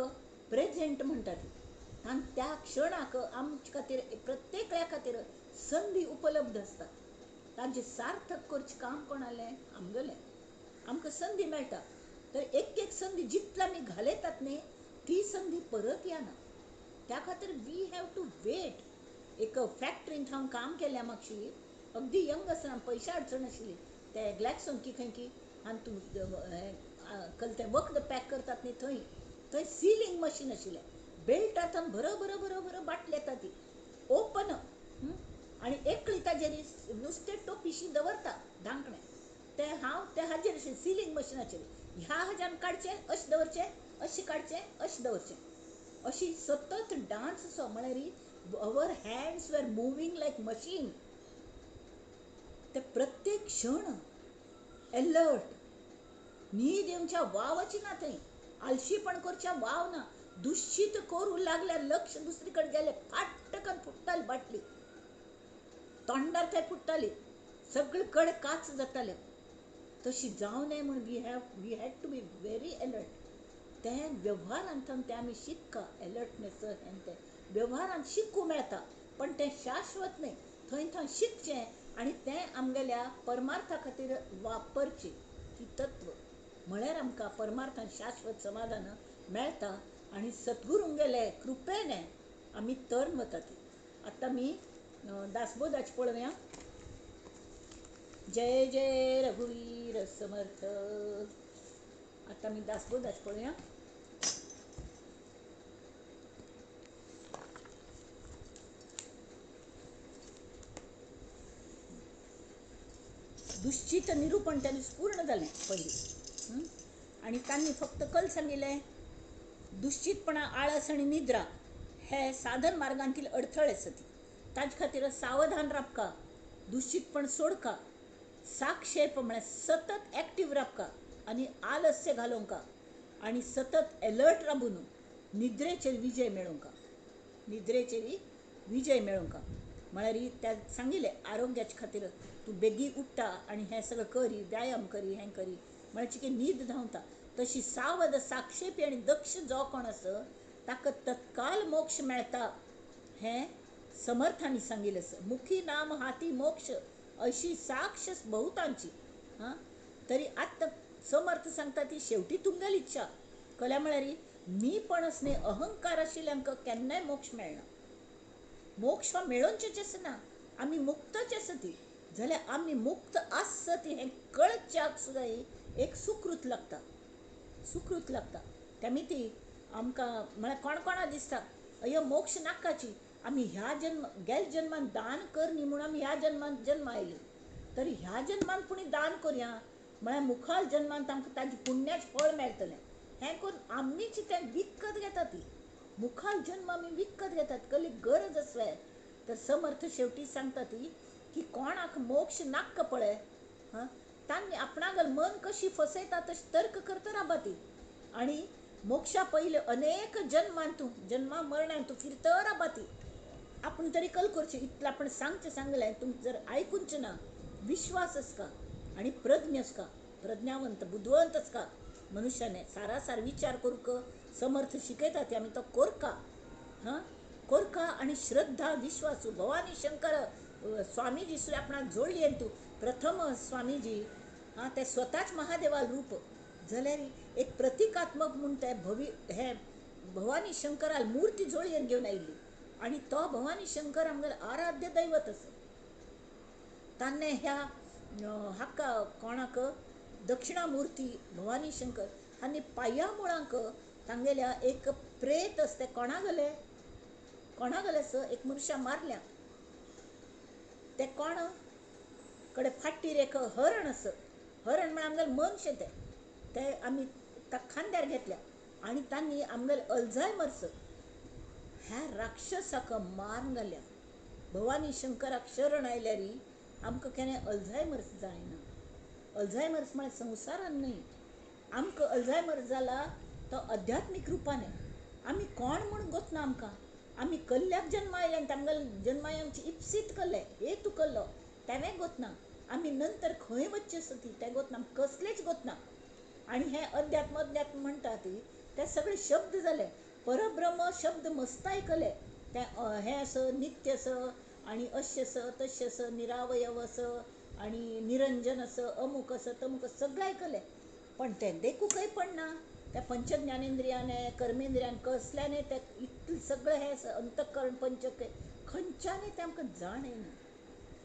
प्रेझेंट म्हणटात आनी त्या क्षणाक आमचे खातीर प्रत्येकल्या खातीर संदी उपलब्ध आसता. तांचे सार्थक करचें काम कोणालें? आमगेलें. आमकां संदी मेळटा तर एक एक संदी जितली आमी घालयतात न्ही ती संदी परत येना. त्या खातीर we have to weight. एक फॅक्टरींत हांव काम केल्या मातशी, अगदी यंग आसतना पयशे अडचण आशिल्ली, ते ग्लॅक्सोन की खंय की आनी तूं कल तें वखद पॅक करतात न्ही थंय, थंय सिलींग मशीन आशिल्लें, बेल्टांत भर भर भर भर बाटली येता ती ओपन आनी एकली ताजेर नुस्तें टोपीशी दवरता धांकणें, तें हांव ते हाजेर आशिल्लें सिलींग मशिनाचेर, ह्या हाज्यान काडचें अशें दवरचें, अशें काडचें अशें दवरचें, अशी सतत डांस असो म्हळ्यार our hands were moving like machine. ते प्रत्येक क्षण एलर्ट, न्हीद येवच्या वावची ना थंय, आलशीपण करच्या वाव ना, दुश्चित करूं लागल्यार लक्ष दुसरी कडेन गेलें फाटकन फुट्टाली बाटली, तोंडार थंय फुट्टाली, सगळे कडेन काच जाताले. तशी जावं नये म्हूण we had to be very alert. तें वेव्हारांतल्यान तें आमी शिकका एलर्टनेस हें तें वेव्हारांत शिकूं मेळटा पण तें शाश्वत न्हय. थंय थंय शिकचें आनी तें आमगेल्या परमार्था खातीर वापरचें ती तत्व म्हळ्यार आमकां परमार्थान शाश्वत समाधान मेळटा आनी सद्गुरूंगेले कृपेने आमी तरण वतात. आतां आमी दासबोधाचें पळोवया. जय जय रघुवीर समर्थ. आतां आमी दासबोधाचें पळोवया. दुश्चित निरूपण त्यांनी पूर्ण जालें पयलीं आनी तांणी फक्त कल सांगिल्लें दुश्चितपणा, आळस आनी निद्रा हे साधन मार्गांतील अडथळे आसत, ताजे खातीर सावधान राबका, दुश्चितपण सोडका, साक्षेप म्हळ्यार सतत एक्टीव राबका आनी आलस्य घालोवंका आनी सतत एलर्ट राबून निद्रेचेर विजय मेळोवंका, निद्रेचेर विजय मेळोवंका. म्हळ्यार त्या सांगिल्लें आरोग्याचे खातीर तूं बेगीन उठ्ठा आनी हें सगळें करी, व्यायाम करी, हें करी म्हळ्यार चिके न्हीद धांवता. तशी सावध, साक्षेपी आनी दक्ष जो कोण आसा ताका तत्काल मोक्ष मेळटा हें समर्थांनी सांगिल्लें आसा. मुखी नाम हाती मोक्ष अशी साक्ष बहुतांची. हां, तरी आतां समर्थ सांगता ती शेवटी तुमगेली इच्छा. कल्या म्हळ्यार मी पण न्ही अहंकार आशिल्ल्यांक केन्नाय मोक्ष मेळना. मोक्ष हो मेळोवचेच आसना, आमी मुक्तच आसा ती, जाल्यार आमी मुक्त आसत हें कळच्याक सुद्दां एक सुकृत लागता, सुकृत लागता. त्या ती आमकां म्हळ्यार कोण कोणा दिसता अयो मोक्ष नाकाची, आमी ह्या जन्म गेल जन्मान दान कर न्ही म्हूण आमी ह्या जन्मान जन्म आयले, तर ह्या जन्मान पुणी दान करया म्हळ्यार मुखार जन्मांत आमकां ताजें पुण्याचें फळ मेळटलें. हें करून आमीच तें विकत घेता ती, मुखार जन्म आमी विकत घेतात, कसली गरज आसवे. तर समर्थ शेवटी सांगता ती की कोणाक मोक्ष नाक्क पळय, हां, तांणी आपणागल मन कशी फसयता तशी तर्क करता राबा ती, आनी मोक्षा पयले अनेक जन्मान तूं जन्मा मरणान तूं फिरता राबा ती. आपण तरी कल करचें इतलें आपण सांगचें सांगलें, तुमकां जर आयकुचें ना, विश्वास आसका आनी प्रज्ञ आसका, प्रज्ञावंत बुदवंत आसका मनुष्याने सारासार विचार करूंक समर्थ शिकयता ते आमी तो कोरका, हां, कोरका आनी श्रद्धा विश्वास. भवानी शंकर स्वामीजी सुद्दां आपणाक जोडली आनी तूं प्रथम स्वामीजी, हां, ते स्वताच महादेवा रूप जाल्यार एक प्रतिकात्मक म्हूण ते भवी हे भवानी शंकराल मूर्ती जोडयेन घेवन आयिल्ली आनी तो भवानी शंकर आमगेलो आराध्य दैवत आसा. ताणें ह्या हाका कोणाक दक्षिणामूर्ती भवानी शंकर आनी पांया मुळांक तांगेल्या एक प्रेत आसा, तें कोणा गेलें, कोणा गेलें आसा, एक मनशा मारल्या, तें कोण कडे फाटीर एक हरण आसा, हरण म्हळ्यार आमगेलें मनशें तें, तें आमी खांद्यार घेतल्या आनी तांणी आमगेलें अल्झायमर्स ह्या राक्षसाक मारून घाल्या. भवानी शंकराक शरण आयल्यार आमकां केन्ना अल्झायमर्स जायना. अल्झायमर्स म्हळ्यार संवसारान न्हय, आमकां अल्झायमर्स जाला तो अध्यात्मीक रुपान. आमी कोण म्हूण गोतना आमकां, आमी कल्ल्याक जन्मा आयले आनी तांगेले जन्माय आमची इप्सीत कल्ले, हेतू कल्लो तेंवें गोतना. आमी नंतर खंय वचचें आसा ती तें गोतना, कसलेच गोतना. आनी हें अध्यात्म अध्यात्म म्हणटा ती ते सगळे शब्द जाले. परब्रह्म शब्द मस्त आयकले, तें हें आसा, नित्य आसा, आनी अशें आसा तशें आसा, निरावयव आसा, आनी निरंजन आसा, अमूक आसा तमूक आसा, सगळें आयकलें. पण तें देखूंकय पडना. त्या पंचज्ञानेंद्रियाने कर्मेंद्रियान कसल्याने ते इतलें सगळें हें आसा, अंतःकरण पंचक खंयच्यानय तें आमकां जाण येना.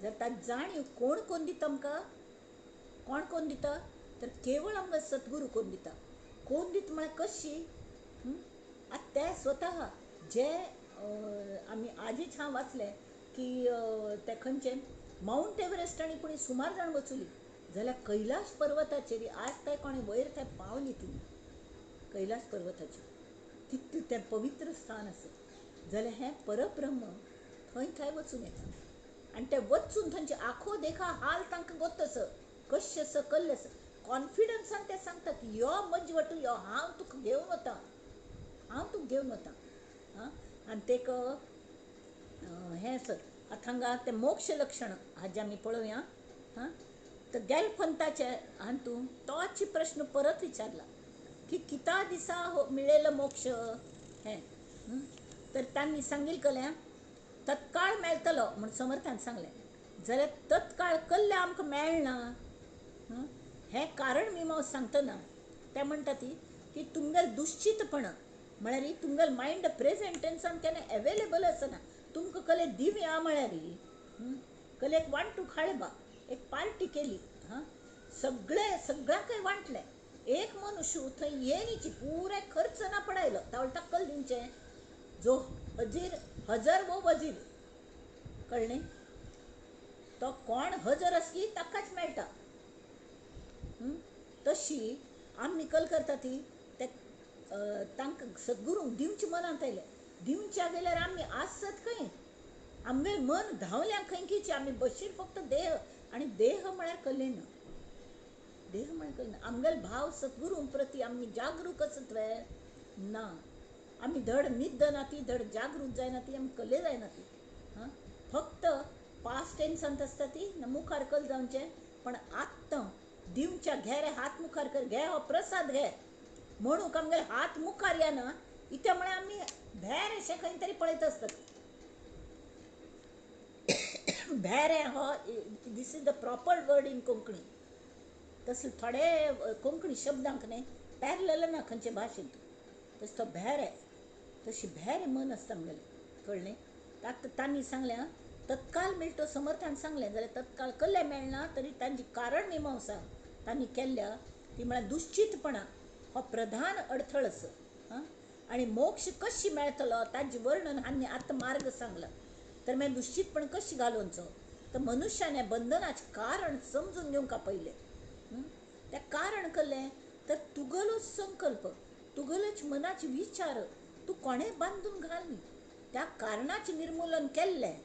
जर ताका जाणीव कोण कोण दिता आमकां, कोण कोण दिता तर केवळ आमकां सद्गुरू कोण दिता. कोण दिता म्हळ्यार कशी? आतां ते स्वता जे आमी आजीच हांव वाचलें की ते खंयचे मावंट एव्हरेस्ट आनी कोणी सुमार जाण वचुली जाल्यार कैलाश पर्वताचेर आज थंय कोणी वयर थंय पावली ती कैलाश पर्वताचेर, तितलें तें पवित्र स्थान आसा. जाल्यार हें परब्रह्म थंय थंय वचून येता आनी ते वचून थंयचे आखो देखा हाल तांकां गोत आसा, कशें आसा कल्लें आसा, कॉन्फिडन्सान ते सांगतात यो मजवटू यो, हांव तुका घेवन वता, हांव तुका घेवन वता. आं, आनी तेक हें आसा आतां हांगा तें मोक्ष लक्षण हाजें आमी पळोवया. हां, तर गॅलपंथाचे हातूंत तोच प्रश्न परत विचारला की किता दिसा हो मिळेल मोक्ष हें. तर तांणी सांगील कल्या तत्काळ मेळटलो म्हूण समर्थान सांगलें, जाल्यार तत्काळ कल्ले आमकां मेळना हें कारण मीमांस सांगतना ते म्हणटा ती की तुमगेल दुश्चितपण म्हळ्यार तुमगेल मायंड प्रेजेंट टेन्सान केन्ना एवेलेबल आसना. तुमकां कले दिवया म्हळ्यार कले एक वांटू खाळबा एक पार्टी केली, हां, सगळे सगळ्यांकय वांटलें, एक मनुष्य थंय येनीची पुराय खर्च ना पडायलो तावळ ताका कल दिवचें जो हजीर हजर वो वजीर, कळ्ळें? तो कोण हजर आसली ताकाच मेळटा. तशी आमी कल करता ती ते तांकां सद्गुरूंक दिवचे मनांत आयलें, दिवच्या गेल्यार आमी आसत खंय, आमगेलें मन धांवल्या खंय की आमी बशीर फक्त देह, आनी देह म्हळ्यार कल्ले ना, देह म्हळ्यार कल्ले ना. आमगेलो भाव सद्गुरूं प्रती आमी जागरूक आसत वे ना, आमी धड न्हिदना ती, धड जागृत जायना ती, आमी कल्ले जायना ती. हां, फक्त पास्ट टेन्सांत आसता ती ना मुखार कल जावचें, पण आत्तां दिवच्या घे रे हात मुखार कर, घे हो प्रसाद घे म्हणूंक आमगेले हात मुखार येना, इतले म्हळ्यार आमी भेर अशें खंय तरी पळयत आसतात. भेरे हो this is the proper word in Konkani. तसले थोडे कोंकणी शब्दांक न्ही पॅरलल ना खंयचे भाशेंत, तसो तो भेरे, तशी भेरे मन आसता आमगेलें, कळ्ळें? आतां तांणी सांगलें तत्काल मेळटो समर्थान सांगलें जाल्यार तत्काल कल्ले मेळना तरी तांची कारण मीमांसा तांणी केल्ल्या ती म्हळ्यार दुश्चितपणा हो प्रधान अडथळ आसा. हां, आनी मोक्ष कशी मेळटलो ताजें वर्णन हांणी आतां मार्ग सांगला. तर मागीर दुश्चितपण कशी घालोवचो तर मनुष्याने बंधनाचें कारण समजून घेवंक पयलें. तें कारण कल्लें तर तुगेलोच संकल्प, तुगेलोच मनाचे विचार तूं कोणें बांदून घाल न्ही, त्या कारणाचें निर्मूलन केल्लें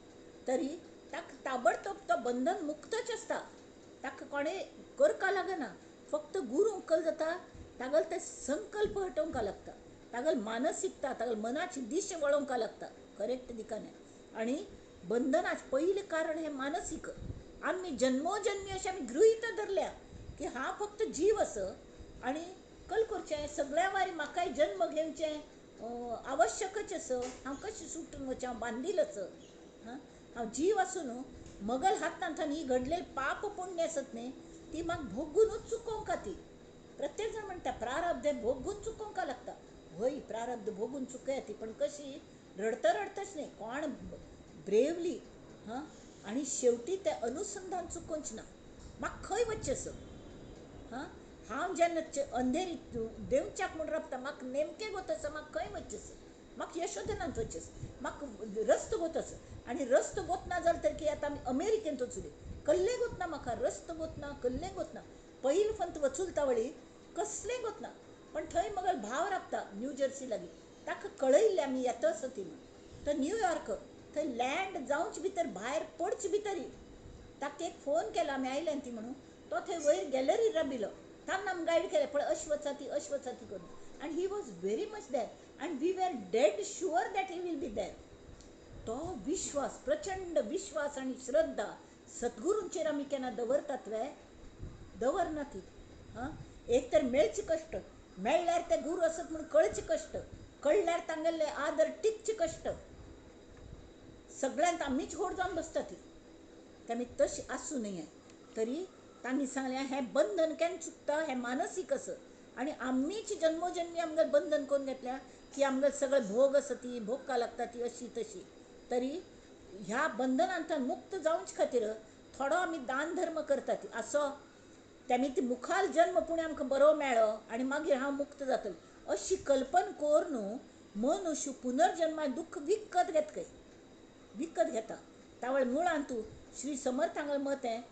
तरी ताका ताबडतोब तो बंधन मुक्तच आसता, ताका कोणें करपाक लागना. फक्त गुरूंक कल जाता तागेलो ते संकल्प हटोवंक लागता, तागेली मानसिकता, तागेली मनाची दिशा वळोवंक लागता करेक्ट दिकाने. आनी बंधनाचें पयलें कारण हें मानसीक. आमी जन्मोजन्मी अशें आमी गृहीत धरल्या की हांव फक्त जीव आसा आनी कल करचें सगळ्या वारी म्हाकाय जन्म घेवचें आवश्यकच आसा, हांव कशें सुटून वचें, हांव बांदील आसा. हां, हांव जीव आसून मगल हातांत ही घडलेलें पाप पुण्य आसत न्ही ती म्हाका भोगुनूच चुकोवंक ती. प्रत्येक जाण म्हणटा प्रारब्ध हें भोगून चुकोवंक लागता. हय, प्रारब्ध भोगून चुकया ती, पण कशी रडता रडताच न्ही, कोण ब्रेवली. हां, आनी शेवटी तें अनुसंधान चुकोवचें ना, म्हाका खंय वचचें आसा. हां, हांव जेन्ना अंधेरी देंवच्याक म्हूण रावता म्हाका नेमकें गोत आसा म्हाका खंय वचचें आसा, म्हाका यशोधनांत वचचें आसा, म्हाका रस्तो गोत आसा. आनी रस्तो गोतना जालें तर की आतां आमी अमेरिकेंत वचुली, कल्लें गोतना म्हाका रस्तो गोतना, कल्लें गोतना, पयलीं फंत वचुलता वळी कसलें गोतना, पण थंय मगल भाव राबता न्यू जर्सी लागीं, ताका कळयल्लें आमी येता आसा ती म्हूण. तर न्यूयॉर्क थंय लँड जावचे भितर भायर पडचे भितरी ताका एक फोन केलो आमी आयल्यान ती म्हणून, तो थंय वयर गॅलरी राबिलो, तांकां आमी गायड केलें पळय अशें वचा ती अशें वचा ती करून. आनी he was very much there and we were dead sure that he will be there. तो विश्वास, प्रचंड विश्वास आनी श्रद्धा सद्गुरूंचेर आमी केन्ना दवरतात वे? दवरना ती. हां, एक तर मेळचे कश्ट, मेळ्ळ्यार ते गुरू आसत म्हूण कळचे कश्ट, कळ्ळ्यार तांगेले आदर टिकचे कश्ट, सगळ्यांत आमीच व्हड जावन बसता ती. ते आमी तशी आसूं नये. तरी तांणी सांगलें हें बंधन केन्ना चुकता, हें मानसीक आसा आनी आमीच जन्मोजन्मी आमगेर बंधन करून घेतल्या की आमगेर सगळे भोग आसा ती, भोगका लागता ती अशी तशी. तरी ह्या बंधनांतल्यान मुक्त जावचे खातीर थोडो आमी दान धर्म करतात असो तेमी ती मुखाल जन्म पूण आमकां बरो मेळ्ळो आनी मागीर हांव मुक्त जातलें अशी कल्पना करून मनुष्य पुनर्जन्मा दुख्ख विकत घेता खंय, विकत घेता. तावळ मुळांत तूं श्री समर्थांगेलें मत हें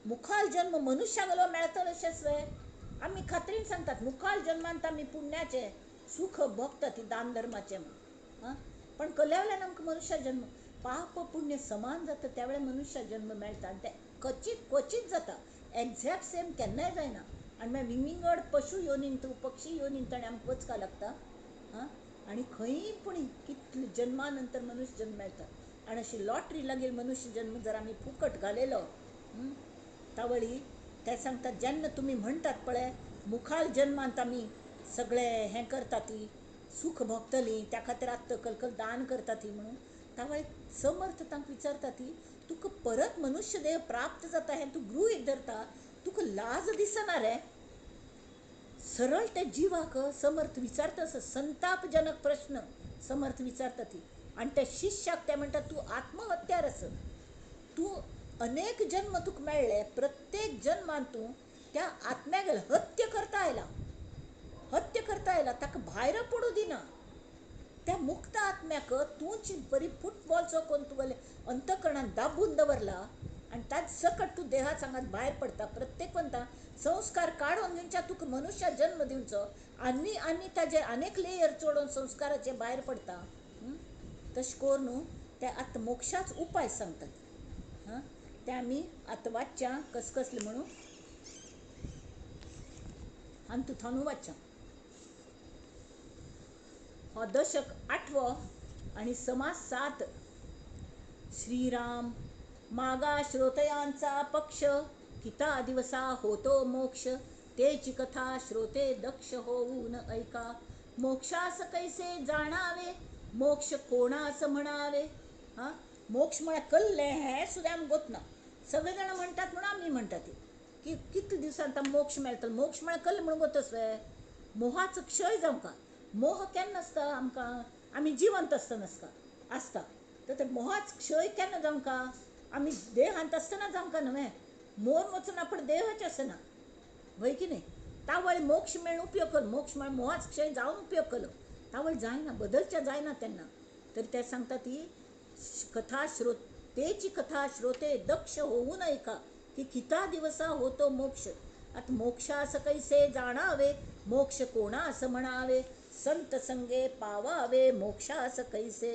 मुखाल जन्म मनुष्यागेलो मेळटलो अशेंच वे? आमी खात्रीन सांगतात मुखाल जन्मांत आमी पुण्याचें सुख भोगता ती दान धर्माचें म्हूण. आं, पण कल्या वयल्यान आमकां मनुष्य जन्म पाप पुण्य समान जाता त्या वेळार मनुष्य जन्म मेळटा आनी तें क्वचीत क्वचीत जाता, एग्झॅक्ट सेम केन्नाय जायना. आनी मागीर विंगड पशु योनींत पक्षी योनींत आनी आमकां वचपाक लागता. आं, आनी खंयी पूण कितले जन्मा नंतर मनुष्य जन्म मेळटा आनी अशी लॉटरी लागीं मनुष्य जन्म जर आमी फुकट घालयलो तावळी ते सांगतात जेन्ना तुमी म्हणटात पळय मुखाल जन्मांत आमी सगळे हें करता ती सुख भोगतली त्या खातीर आत्तां कलकल दान करता ती म्हणून, तावळी समर्थ तांकां विचारता ती तुका परत मनुष्य देह प्राप्त जाता हें तूं गृहीत धरता, तुका लाज दिसना रे? सरळ त्या जिवाक समर्थ विचारता असो संतापजनक प्रश्न समर्थ विचारता ती. आनी त्या शिष्याक ते म्हणटा तूं आत्महत्यार आसा, तूं अनेक जन्म तुका मेळ्ळे, प्रत्येक जन्मान तूं त्या आत्म्यागेर हत्या करता आयला, हत्या करता आयला, ताका भायर पडूं दिना. त्या मुक्त आत्म्याक तूंच बरी फुटबॉलचो कोण तुगेले अंतकरणान दाबून दवरला आनी ताज सकट तूं देहा सांगात भायर पडटा. प्रत्येक पंता संस्कार काडून घेवच्या तुका मनुष्य जन्म दिवचो आनी आनी ताजे अनेक लेयर चडोवन संस्काराचे भायर पडटा. तशें करून न्हू ते आतां मोक्षाच उपाय सांगतात. हां, ते आमी आतां वाचच्या कसकसले म्हणून आनी तूं थानू वाचच्या. हो दशक 8वो आनी समास 7. श्रीराम मागा श्रोतयांचा पक्ष किता दिवसा होतो मोक्ष, तेची कथा श्रोते दक्ष होऊन ऐका. मोक्षास कैसे जाणावे, मोक्ष कोणास म्हणावे. हां, मोक्ष म्हळ्यार कल्लें हें सुद्दां आमकां गोतना. सगळे जाणां म्हणटात म्हणून आमी म्हणटात की कितले दिवसान आतां मोक्ष मेळटलो. मोक्ष म्हळ्यार कल्लें म्हणून गोतस वे? मोहाचो क्षय जावंका. मोह केन्ना आसता आमकां? आमी जिवंत आसतना आसता. तर ते मोहाच क्षय केन्ना जावंका? आमी देहांत आसतना जावंका न्हय. मोर वचून आपण देहाचे आसना वय की न्ही? तावळ मोक्ष मेळून उपयोग कर, मोक्ष म्हळ्यार मोहाच क्षय जावन उपयोग केलो तावळ जायना, बदलच्या जायना तेन्ना. तर ते सांगता ती कथा श्रोतेची कथा श्रोते दक्ष होऊन ऐका की किता दिवसा होतो मोक्ष. आतां मोक्षास कैसे जाणावे, मोक्ष कोणास म्हणावे, संत संगे पावावे मोक्षास कैसे.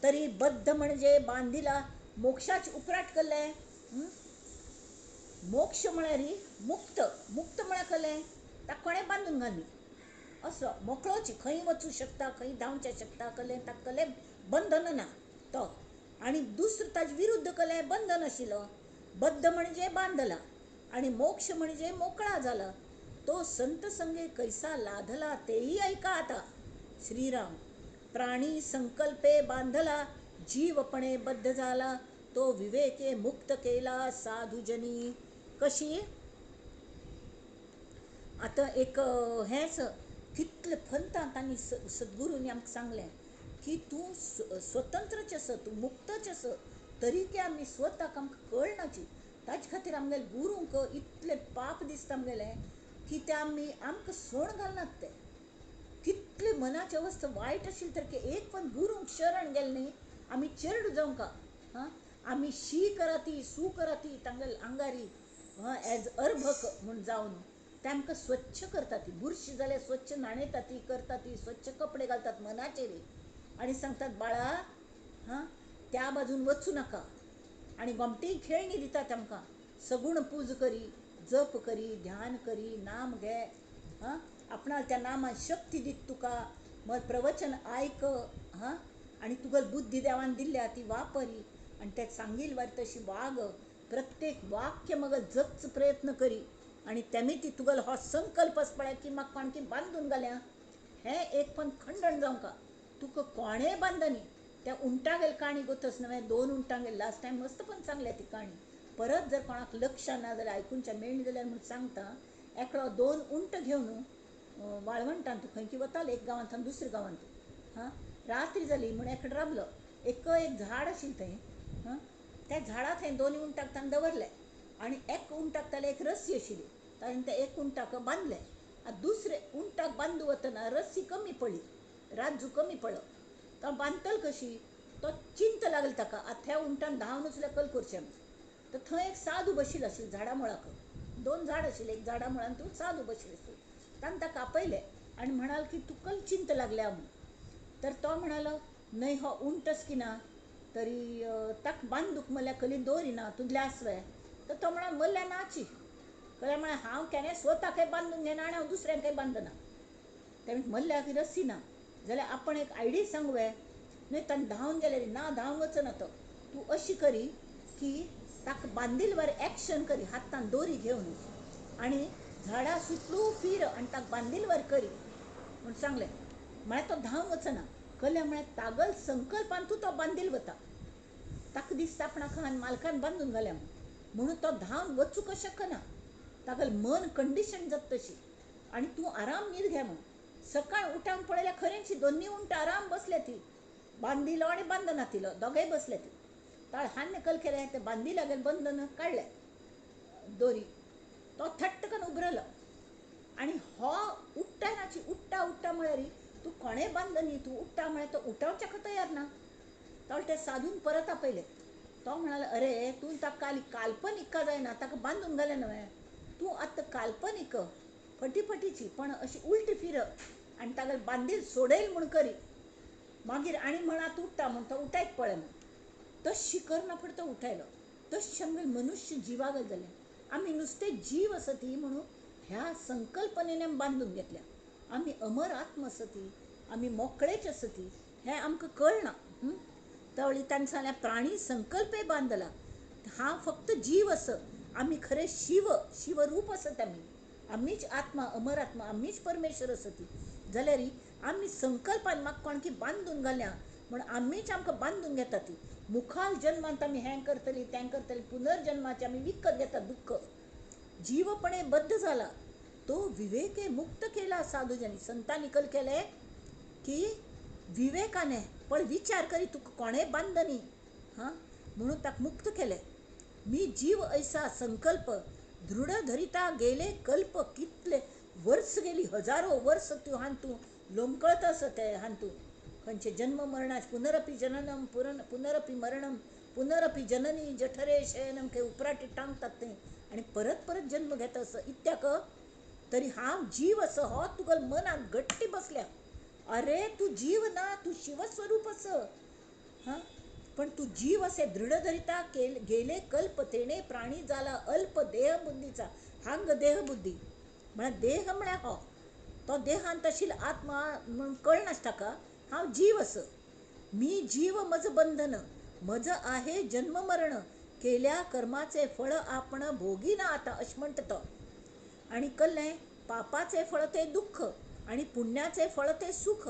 तरी बद्ध म्हणजे बांदिला, मोक्षाच उपराट केलें. मोक्ष म्हळ्यार मुक्त, मुक्त म्हळ्यार कलें ताका कोणें बांदून घालनी असो मोकळोच, खंय वचूं शकता, खंय धांवचें शकता, कलें ताका कलें बंधन ना तो. आनी दुसरें ताजे विरुद्ध कलें बंधन आशिल्लो. बद्ध म्हणजे बांदला आनी मोक्ष म्हणजे मोकळा जाला. तो संत संगे कैसा लाधला तेही ऐका आता. श्रीराम प्राणी संकल्पे बांधला, जीवपणे बद्ध झाला, तो विवेके मुक्त केला साधुजनी. कशी आतां एक हेंच कितले फंतां तांणी सद्गुरूंनी आमकां सांगलें की तूं स्वतंत्रच आसा, तूं मुक्तच आसा, तरी ते आमी स्वताक आमकां कळनाची. ताजे खातीर आमगेले गुरूंक इतले पाप दिसता आमगेलें की ते आमी आमकां सोण घालनात. ते कितले मनाची अवस्था वायट आशिल्ली तर एक पण गुरूंक शरण गेले न्ही आमी चेरडू जावंका. हां, आमी शी कराती सू कराती तांगेले आंगारी एज अर्भक म्हूण जावन ते आमकां स्वच्छ करतात. बुरशी जाल्यार स्वच्छ न्हाणयतात ती करतात ती, स्वच्छ कपडे घालतात मनाचेर आनी सांगतात बाळा हां त्या बाजून वचूं नाका. आनी गोमटी खेळणी दितात आमकां, सगूण पूज करी, जप करी, ध्यान करी, नाम घे, हां आपणाक त्या नामान शक्ती दित तुका, मग प्रवचन आयक, हां आनी तुका बुद्धी देवान दिल्या ती वापरी. आनी ते सांगील वार तशी वाग, प्रत्येक वाक्य मग जगच प्रयत्न करी आनी तेमी ती तुगेलो हो संकल्प आसा पळय की म्हाका कोणकी बांदून घाल्या हें एक पण खंडण जावंका. तुका कोणें बांदनी. त्या उंटागेर काणी गोतस न्हय, 2 उंटांगेर लास्ट टायम मस्त पण सांगल्या ती काणी. परत जर कोणाक लक्ष ना जाल्यार आयकुनच्या मेळ्ळी जाल्यार म्हूण सांगता. एकलो 2 उंट घेवन वाळवंटान तूं खंय की वतालो, एक गांवांत दुसऱ्या गांवांत. हां, रात्री जाली म्हूण एकटो राबलो. एक एक झाड आशिल्लें थंय. हां, त्या झाडा थंय 2 उंटाक ताणें दवरले आनी एक उंटाक ताणें एक रस्सी आशिल्ली, ताणें त्या एक उंटाक बांदलें. आनी दुसरे उंटाक बांदू वतना रस्सी कमी पडली, राजू कमी पडलो. तो बांदतलो कशी तो चिंत लागली ताका. आतां त्या उंटान धांवन वचले कल करचें. तर थंय एक साधू बशिल्लो आशिल्लो झाडा मुळाक. 2 झाड आशिल्ले, एक झाडा मुळान तूं साधू बशिल्लो आशिल्लो. ताणें ताका आपयलें आनी म्हणाल की तुका चिंत लागल्या म्हूण. तर तो म्हणालो न्हय हो उंटस की ना तरी ताका बांदूक म्हणल्यार कली दोरी ना तुजले आसवे. तर तो म्हणाल मल्ल्या नाची. कळ्ळें म्हळ्यार हांव केन्ना स्वताकय बांदून घेना आनी हांव दुसऱ्यांकय बांदना. तेणें मल्ल्याक रस्सी ना जाल्यार आपण एक आयडी सांगवे न्हय. ताणें धांवन गेले ना, धांवन वचना तो. तूं अशी करी की ताका बांदिलवर एक्शन करी, हातान दोरी घेवन आनी झाडा सुटलू फिर आनी ताका बांदिलवर करी म्हूण सांगलें. म्हळ्यार तो धांवन वचना. कल्या म्हळ्यार तागल संकल्पान तूं तो बांदील वता. ताका दिसता आपणाक आनी मालकान बांदून घाल्या म्हणून तो धांवन वचूंक शकना. तागल मन कंडिशन जाता तशी. आनी तूं आराम न्हीद घे म्हूण. सकाळ उठावन पळयल्यार खरेंची दोन्ही उंट आराम बसले ती, बांदिलो आनी बांदना तिलो दोगेय बसले ती. ताळ हान्य कल केलें ते बांदिला गेले बंधन काडलें दोरी. तो थट्ट करून उबरलो आनी हो उट्टा नाची उट्टा उट्टा म्हळ्यार तूं कोणें बांदनी तूं उट्टा म्हळ्यार तो उठावच्याक तयार ना. तो ते साधून परत आपयले. तो म्हणालो अरे तूं ताका काल काल्पनीक जायना ताका बांदून घालें न्हय, तूं आतां काल्पनीक फटीफटीची पण अशी उलटी फिर आनी ताका बांदील सोडयल म्हूण करी. मागीर आनी म्हण आतां उट्टा म्हूण तो उठायत पळय म्हूण. तशी करना फुडें तो उठायलो. तशें आमगेले मनुष्य जिवागल जालें. आमी नुस्ते जीव आसती म्हणून ह्या संकल्पनेन आमी बांदून घेतल्या. आमी अमर आत्म आसती, आमी मोकळेच आसती हें आमकां कळना. तवळी ताणें सांगलें प्राणी संकल्पे बांदला, हांव फक्त जीव आस. आमी खरें शिव शिवरूप आसत आमी, आमीच आत्मा अमर आत्मा, आमीच परमेश्वर आसती. जाल्यार आमी संकल्पान म्हाका कोणकी बांदून घाल्या म्हण आमीच आमकां बांदून घेता ती. मुखाल जन्मांत आमी हें करतली तें करतली, पुनर्जन्माचें आमी विकत घेता दुख्ख. जीवपणे बद्ध जाला तो विवेके मुक्त केला साधूजनी. संतांनी कल केलें की विवेकाने पण विचार करी तुका कोणें बांदनी हां म्हणून ताका मुक्त केलें. मी जीव ऐसा संकल्प दृढ धरिता गेले कल्प. कितले वर्स गेली, हजारो वर्स तूं हांतू लोंबकळत आसा ते हांतू. खंयचे जन्म मरणाच पुनरपी जननम पुनरपी मरणम पुनरपी जननी जठरे शयनम खंय उपराटी टांगतात ते आनी परत परत जन्म घेता असो इत्याक तरी हांव जीव असो हो तुगेल्या मनाक गट्टी बसल्या. अरे तूं जीव ना, तूं शिवस्वरूप असो. हां, पण तूं जीव असे दृढ धरिता गेले कल्प तेणे प्राणी जाला अल्प देहबुद्धीचा. हांग देहबुद्धी म्हळ्यार देह म्हळ्यार हो तो देहांत आशिल्लो आत्मा म्हणून कळनासता ताका हांव जीव असो. मी जीव मज बंधन मज आहे जन्म मरण केल्या कर्माचे फळ आपण भोगीना आता अशें म्हणटा तो. आनी कल्लें पापाचे फळ ते दुःख आनी पुण्याचे फळ ते सुख.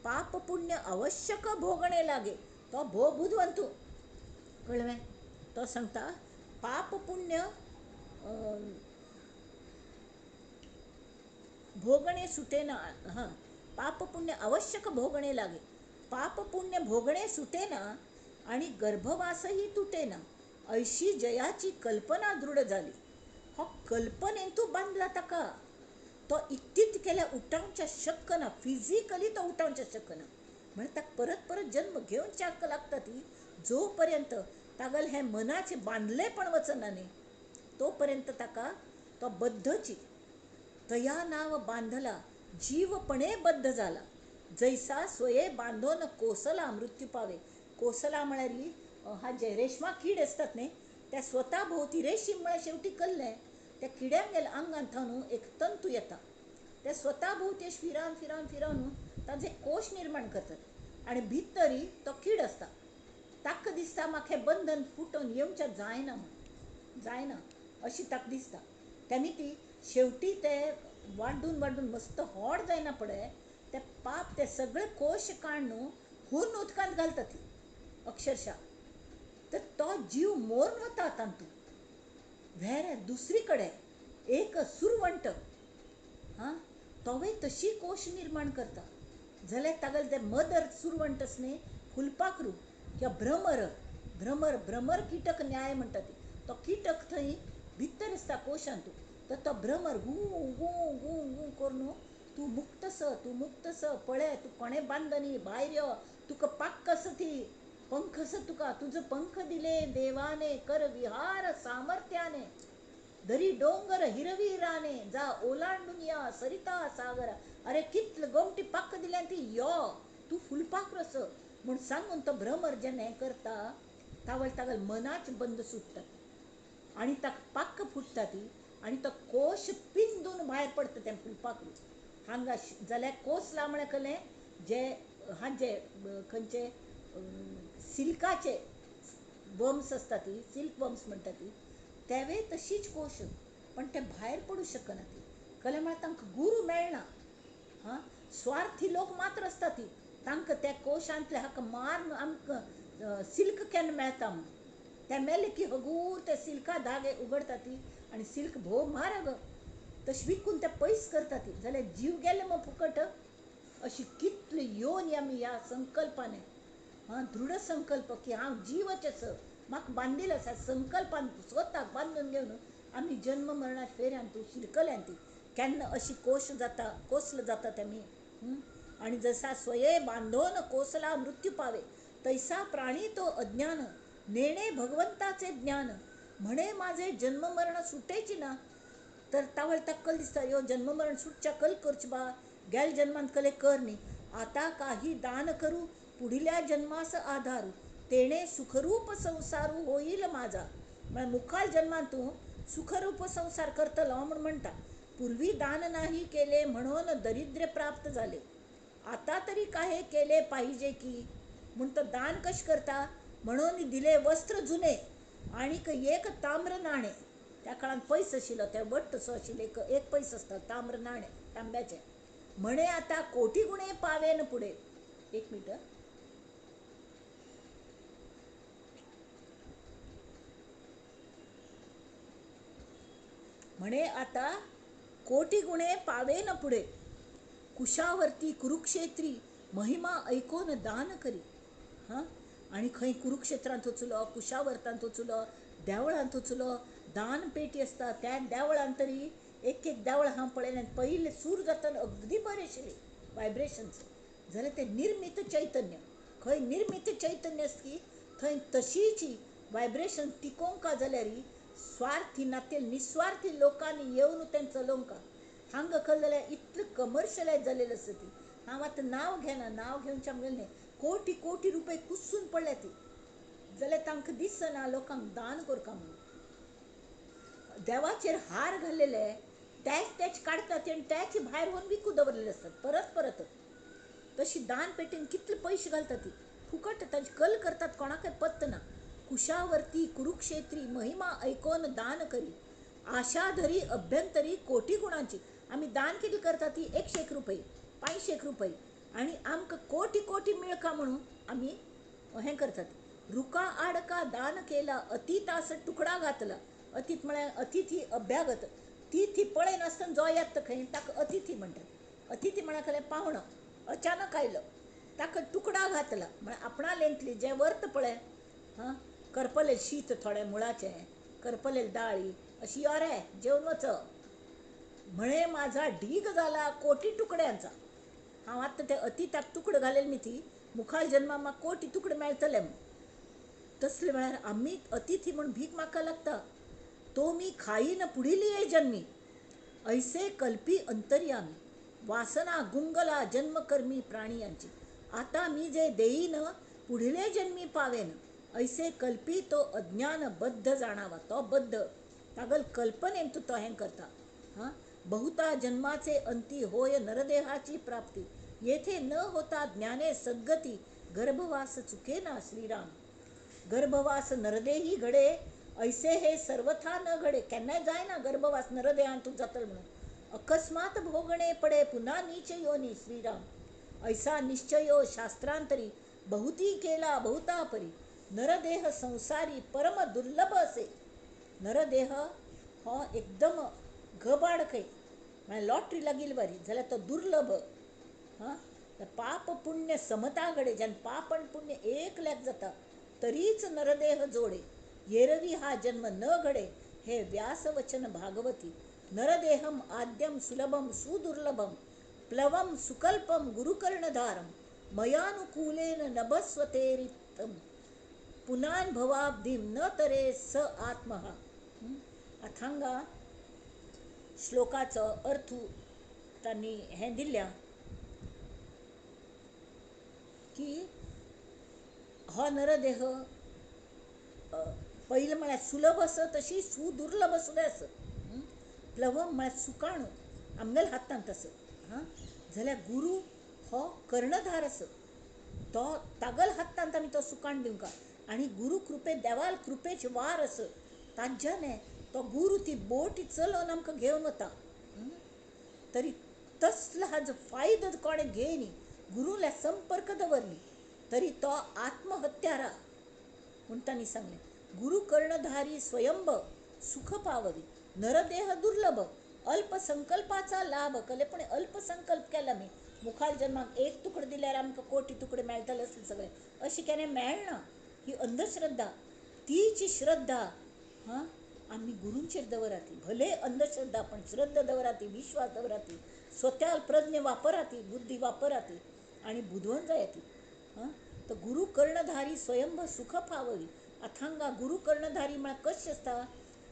पाप पुण्य आवश्यक भोगणे लागे. तो भो बुदवंतू. कळ्ळें? तो सांगता पाप पुण्य भोगणे सुटेना. हां, पाप पुण्य आवश्यक भोगणे लागे. पाप पुण्य भोगणे सुटेना आणि गर्भवासही तुटेना अशी जयाची कल्पना दृढ झाली. हो कल्पनेन तूं बांदला ताका. तो इत्तीत केल्यार उठावच्या शक्य ना, फिजिकली तो उठावच्या शक्य ना. म्हळ्यार ताका परत परत जन्म घेवच्याक लागता ती जोपर्यंत तागेलें हें मनाचें बांदलेपण वचना न्ही तोपर्यंत ताका तो बद्धची. तया नाव बांधला जीवपणे बद्ध जाला जैसा स्वये बांधोन कोसला मृत्यू पावे. कोसला म्हळ्यार हा जे रेशमा कीड आसतात न्ही त्या स्वता भोवती रेशीम म्हळ्यार शेवटी कल्लें त्या किड्यांगेल्या आंगान थावन एक तंतू येता. त्या स्वता भोवती फिरावन फिरावन फिरावन ताजे कोश निर्माण करतात आनी भितरी तो कीड आसता. ताका दिसता म्हाका हें बंधन फुटोवन येवच्या जायना म्हूण, जायना अशी ताका दिसता. तेमी ती शेवटी ते वाडून वाडून मस्त होड जायना पळय ते पाप ते सगळे कोश काडून हून उदकांत घालता ती अक्षरशा. तर तो जीव मोरून वता तातूंत. वेर दुसरी कडेन एक सुरवंट हां तोवूय तशी कोश निर्माण करता. जाल्यार तागेले ते मदर सुरवंट आसा न्ही फुलपाखरू किंवा भ्रमर भ्रमर भ्रमर किटक न्याय म्हणटा ती, तो किटक थंय भितर आसता कोशांतू. तर तो भ्रमर गू गू गू गू करून तूं मुक्त स, तूं मुक्त स, पळय तूं कोणें बांदनी भायर यो, तुका पाक्क आसा ती पंख आसा तुका, तुजो पंख दिले देवाने कर विहार सामर्थ्याने, दरी डोंगर हिरवी राने जा ओलांडून या सरिता सागर. अरे कितले गोमटी पाक्क दिल्या ती यो तूं फुलपाखरू आस म्हूण सांगून तो भ्रमर जेन्ना हें करता तावळ तागेले मनाच बंद सुट्टा आनी ताका पाक्क फुट्टा ती आनी तो कोश पिंदून भायर पडटा तें फुलपाखरू. हांगा जाल्यार कोसला म्हळ्यार कसलें जे हाजे खंयचे सिल्काचे वर्म्स आसता ती सिल्क वर्म्स म्हणटा ती, तेवूय तशीच कोश, पण ते भायर पडूं शकना ती. कलें म्हळ्यार तांकां गुरू मेळना. हां स्वार्थी लोक मात्र आसता ती, तांकां त्या कोशांतले हाका मारून आमकां सिल्क केन्ना मेळटा म्हूण ते मेले की हगूर ते सिल्का धागे उगडटा ती आनी सिल्क भोव म्हारग तशें विकून ते पयस करता ती. जाल्यार जीव गेले मग फुकट. अशी कितले येवन आमी ह्या संकल्पाने हां दृढ संकल्प की हांव जिवाचें आसा म्हाका बांदिल आसा संकल्पान स्वताक बांदून घेवन आमी जन्म मरणाच्या फेऱ्यांत शिरकल्यान ती केन्ना अशी कोश जाता कोसल जाता तेमी. आनी जसा स्वये बांदोन कोसला मृत्यू पावे तैसा प्राणी तो अज्ञान नेणे भगवंताचे ज्ञान म्हणे माझे जन्म मरण सुटेची ना. तर तावळ ताका कल दिसता यो जन्म मरण सुटच्या कल करचे बा, गेल जन्मांत कले कर न्ही, आता काही दान करू पुढल्या जन्मास आधारू तेणे सुखरूप संसारू होईल माझा. म्हळ्यार मुखाल जन्मांत तूं सुखरूप संसार करतलो म्हूण म्हणटा. पूर्वी दान नाही केले म्हणून दरिद्र प्राप्त झाले, आता तरी काय केले पाहिजे की म्हूण तो दान कशें करता म्हणून दिले वस्त्र जुने आणीक एक ताम्र नाणे. त्या काळान पयस आशिल्लो ते वट्ट असो आशिल्ले एक पयस आसता ताम्र नाणे तांब्याचें. म्हणे आता कोटी गुणे पावेन पुढे. एक मिनट. म्हणे आता कोटी गुणे पावेन पुढे कुशावरती कुरुक्षेत्री महिमा ऐकून दान करी. हां आनी खंय कुरुक्षेत्रांत वचलो कुशावर्तांत वचलो देवळांत वचलो दान पेटी आसता त्या देवळांत तरी एक एक देवळ हांव पळयलें पयलें सूर जातना अगदी बरें आशिल्लें वायब्रेशन्स. जाल्यार तें निर्मीत चैतन्य खंय निर्मीत चैतन्य आसता की थंय तशीच वायब्रेशन टिकोवंक जाल्यार स्वार्थी नाते निस्वार्थी लोकांनी येवन तें चलोवंक. हांगा खंय जाल्यार इतलें कमर्शलायज जालेलें आसा ती हांव आतां नांव घेना, नांव घेवचें आमगेलें न्ही. कोटी कोटी रुपये कुसून पडल्या ती जाल्यार तांकां दिसना लोकांक दान करका म्हणून. देवाचेर हार घाल्लेले त्याच त्याच काडटात आनी त्याच भायर व्हरून विकू दवरलेले आसतात परत परत. तशी दान पेटीन कितले पयशे घालतात ती फुकट तांचे कल करतात कोणाकय पत्त ना. कुशावरती कुरुक्षेत्री महिमा ऐकून दान करी आशा धरी अभ्यंतरी कोटी गुणांची. आमी दान कितें करता ती 101 रुपये 501 रुपये आनी आमकां कोटी कोटी मेळका म्हणून आमी हें करतात. रुका आडका दान केला अतितास तुकडा घातला. अतीत म्हळ्यार अतिथी अभ्यागत तिथी पळय नासतना जो येता खंय ताका अतिथी म्हणटात. अतिथी म्हळ्यार खरें पावणो अचानक आयलो ताका तुकडा घातला म्हळ्यार आपणालेंतली जें वर्त पळय हां करपलें शीत थोडें मुळाचें करपलें दाळी अशी यो रे जेवन वच म्हणे माझा ढीग जाला कोटी तुकड्यांचा. हांव आतां ते अतिताक तुकडे घालेले न्ही ती मुखार जन्मा म्हाका कोटी तुकडे मेळटले म्हूण. तसले वेळार आमी अतिथी म्हूण भीक मागपाक लागता. तो मी खाईन पुढील ये जन्मी ऐसे कल्पी अंतर्यामी वासना गुंगला जन्मकर्मी प्राणी यांची. आता मी जे देईन पुढले जन्मी पावेन ऐसे कल्पी तो अज्ञान बद्ध जाणावा. तो बद्ध तागल कल्पनेन तूं तो हें करता. हां बहुता जन्माचे अंती होय नरदेहाची प्राप्ती येथे न होता ज्ञाने सद्गती गर्भवास चुके ना श्रीराम. गर्भवास नरदेही घडे ऐसे हे सर्वथा न घडे. केन्नाय जायना गर्भवास नरदेहान तूं जातलो म्हणून. अकस्मात भोगणे पडे पुन्हा नीच योनी श्रीराम. ऐसा निश्चयो शास्त्रांतरी बहुती केला बहुता परी. नरदेह संसारी परम दुर्लभ असे. नरदेह हो एकदम घबाड खंय, म्हळ्यार लॉटरी लागिल्ली बरी जाल्यार तो दुर्लभ. हां, पाप पुण्य समता घडे, जेन्ना पाप आनी पुण्य एकल्याक जाता तरीच नरदेह जोडे. येरवी हा जन्म न घडे हे व्यासवचन भागवती. नरदेहम आद्यम सुलभम सुदुर्लभम प्लवम सुकल्पम गुरुकर्णधारम मयानुकूलेन नभस्वतेरितम पुनानुभवाब्धिम न तरे स आत्महा. अथांगा श्लोकाचो अर्थ तांणी हें दिल्या की हो नरदेह पयलें म्हळ्यार सुलभ आसा तशी सुदुर्लभ सुद्दां आसा. प्लवम म्हळ्यार सुकाणू आमगेल्या हातांत आसा. हां, जाल्यार गुरू हो कर्णधार आसा, तो तागल हातांत आमी तो सुकाण दिवंका. आनी गुरू कृपे देवाल कृपेच वार आसा, ताज्याने तो गुरू ती बोट चलोवन आमकां घेवन वता. तरी तसलो हाजो फायदो कोणें घेयनी, गुरूल्या संपर्क दवरनी तरी तो आत्महत्यारा म्हूण तांणी सांगलें. गुरू कर्णधारी स्वयंभ सुख पाववी नरदेह दुर्लभ अल्पसंकल्पाचा लाभ. कलेपणे अल्पसंकल्प केला मी मुखार जन्माक एक तुकडे दिल्यार आमकां कोटी तुकडे मेळटले असले सगळे, अशें केन्ना मेळना. ही अंधश्रद्धा, तीच श्रद्धा हां आमी गुरूंचेर दवराती. भले अंधश्रद्धा पण श्रद्धा दवराती, विश्वास दवराती, स्वता प्रज्ञ वापराती, बुद्धी वापराती आनी बुदवंत जायाती. हां, तर गुरू कर्णधारी स्वयंभ सुख पाववी. अथांगा गुरू कर्णधारी म्हळ्यार कशें आसता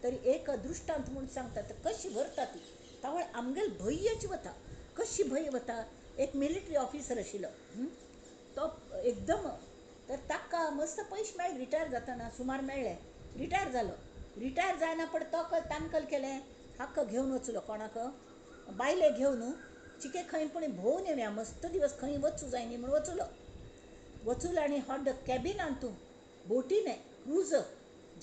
तरी एक दृश्टांत म्हूण सांगता. तर कशी व्हरता ती तावळ आमगेल भंयच वता. कशी भंय वता, एक मिलिटरी ऑफिसर आशिल्लो तो एकदम, तर ताका मस्त पयशे मेळ्ळे रिटायर जातना, सुमार मेळ्ळे, रिटायर जालो. रिटायर जायना पण तो तांकल केलें, हाका घेवन वचलो कोणाक बायले घेवन चिके खंय पूण भोंवन येवया, मस्त दिवस खंय वचूं जाय न्ही म्हूण वचलो. वचूल आनी हॉट कॅबिनान तूं बोटीने क्रूज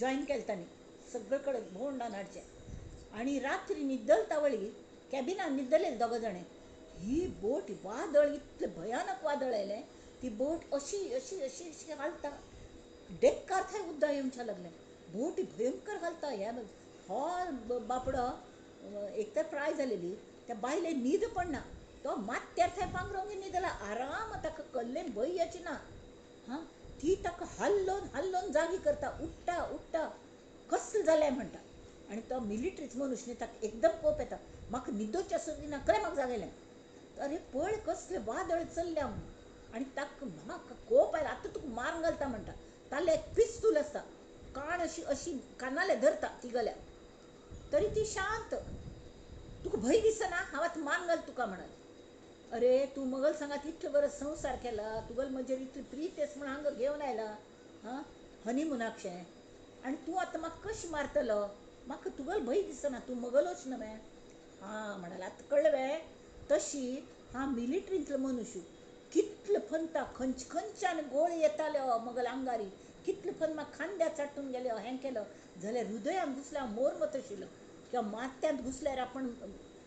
जॉयन केलें तांणी, सगळे कडेन भोंवडान हाडचें. आनी रात्री न्हिदल तावळी कॅबिनान न्हिदले दोग जाणें. ही बोट वादळ इतलें भयानक वादळ आयलें, ती बोट अशी अशी अशी अशी हालता, डेक्कार थंय उदक येवच्या लागलें, बोट भयंकर हालता. ह्या हो बापडो एक तर प्राय जालेली, त्या बायले न्हीद पडना, तो मात्यार थंय पांगरोंगी न्हिदला आराम, ताका कल्लेन भंय याची ना. हां, ती ताका हाल्लोन हाल्लोन जागी करता, उठ्ठा उठ्ठा कसलें जालें म्हणटा. आनी तो मिलिटरीच मनुष्य न्ही, ताका एकदम कोप येता, म्हाका न्हिदोवचें आसूं दिना, कलें म्हाका जागयलें. अरे पळय कसलें वादळ चल्ल्या म्हणून. आनी ताका म्हाका कोप आयला, आतां तुका मारून घालता म्हणटा. तालें एक पिस्तूल आसता, कान अशी अशी कानाले धरता ती गल्या, तरी ती शांत, तुका भंय दिसना, हांव आतां मारून घाल तुका म्हणाले. अरे तूं मगल सांगात इतले बरो संवसार केला, तुगेलो म्हजेर इतली प्रीत आसा म्हूण हांगा घेवन आयला, हां हनिमुनाकशें, आनी तूं आतां म्हाका कशें मारतलो, म्हाका तुगेलो भंय दिसना, तूं मगलोच न्हय. हां म्हणाले, आतां कळ्ळें वे. तशी हा मिलिटरींतलो मनुष्य कितले फनता, खंयचे खंयच्यान गोळी येताल्यो मगल आंगारी, कितले फन म्हाका खांद्यार चाटून गेल्यो, हें केलो जाल्यार हृदयांत घुसल्यार मोर मत आशिल्लो, किंवा माथ्यांत घुसल्यार आपण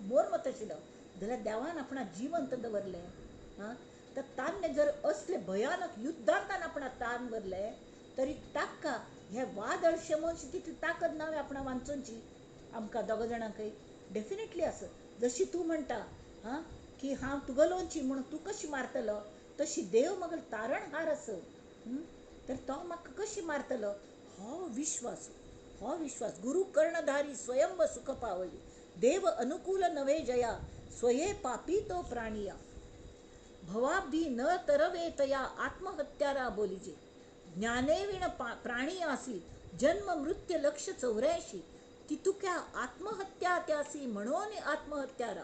मोर मत आशिल्लो, जाल्यार देवान आपणाक जिवंत दवरलें. हां, तर ताणें जर असले भयानक युद्धांत ताणें आपणाक ताण भरलें तरी ताका हें वादळ शमोवची तितली ताकद ना आपणाक वांचोवची. आमकां दोग जाणांकय डेफिनेटली आसा. जशी तूं म्हणटा हां की हांव तुगेलोची म्हणून तूं कशी मारतलो, तशी देव मगल तारणहार आसा, तर तो म्हाका कशी मारतलो, हो विश्वास, हो विश्वास. गुरू कर्णधारी स्वयंभ सुख पावली देव अनुकूल नव्हे जया स्वये पापी तो प्राणिया. भवाब्धी न तरवे तया आत्महत्यारा बोलिजे ज्ञानेविण प्राणी आसी जन्म मृत्य लक्ष 84 तितुक्या आत्महत्या त्यासी म्हणून आत्महत्यारा.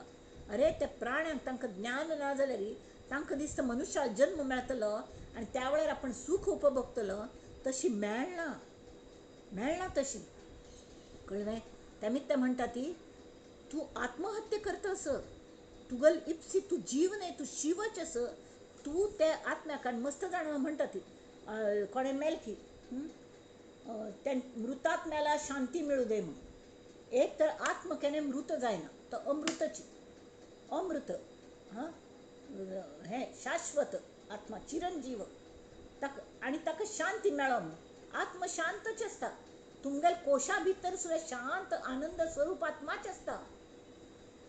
अरे त्या प्राण्यांक तांकां ज्ञान ना जाल्यार तांकां दिसता मनुष्याक जन्म मेळटलो आनी त्या वेळार आपण सूख उपभोगतलो, तशी मेळना, मेळना तशी. कळ्ळें? तेमी ते म्हणटा ती तूं आत्महत्या करता आस, तुगेल इप्सी तूं जीव न्हय, तूं शिवच आस, तूं ते आत्म्याक. आनी मस्त जाण म्हणटा ती कोणें मेल की त्या मृतात्म्याला शांती मिळू दे म्हणून. एक तर आत्म केन्ना मृत जायना, तो अमृतची, अमृत हां हें शाश्वत आत्मा, चिरंजीव ताका, आनी ताका शांती मेळो म्हणून. आत्म शांतच आसता, तुमगेल कोशा भितर सुद्दां शांत आनंद स्वरूप आत्माच आसता.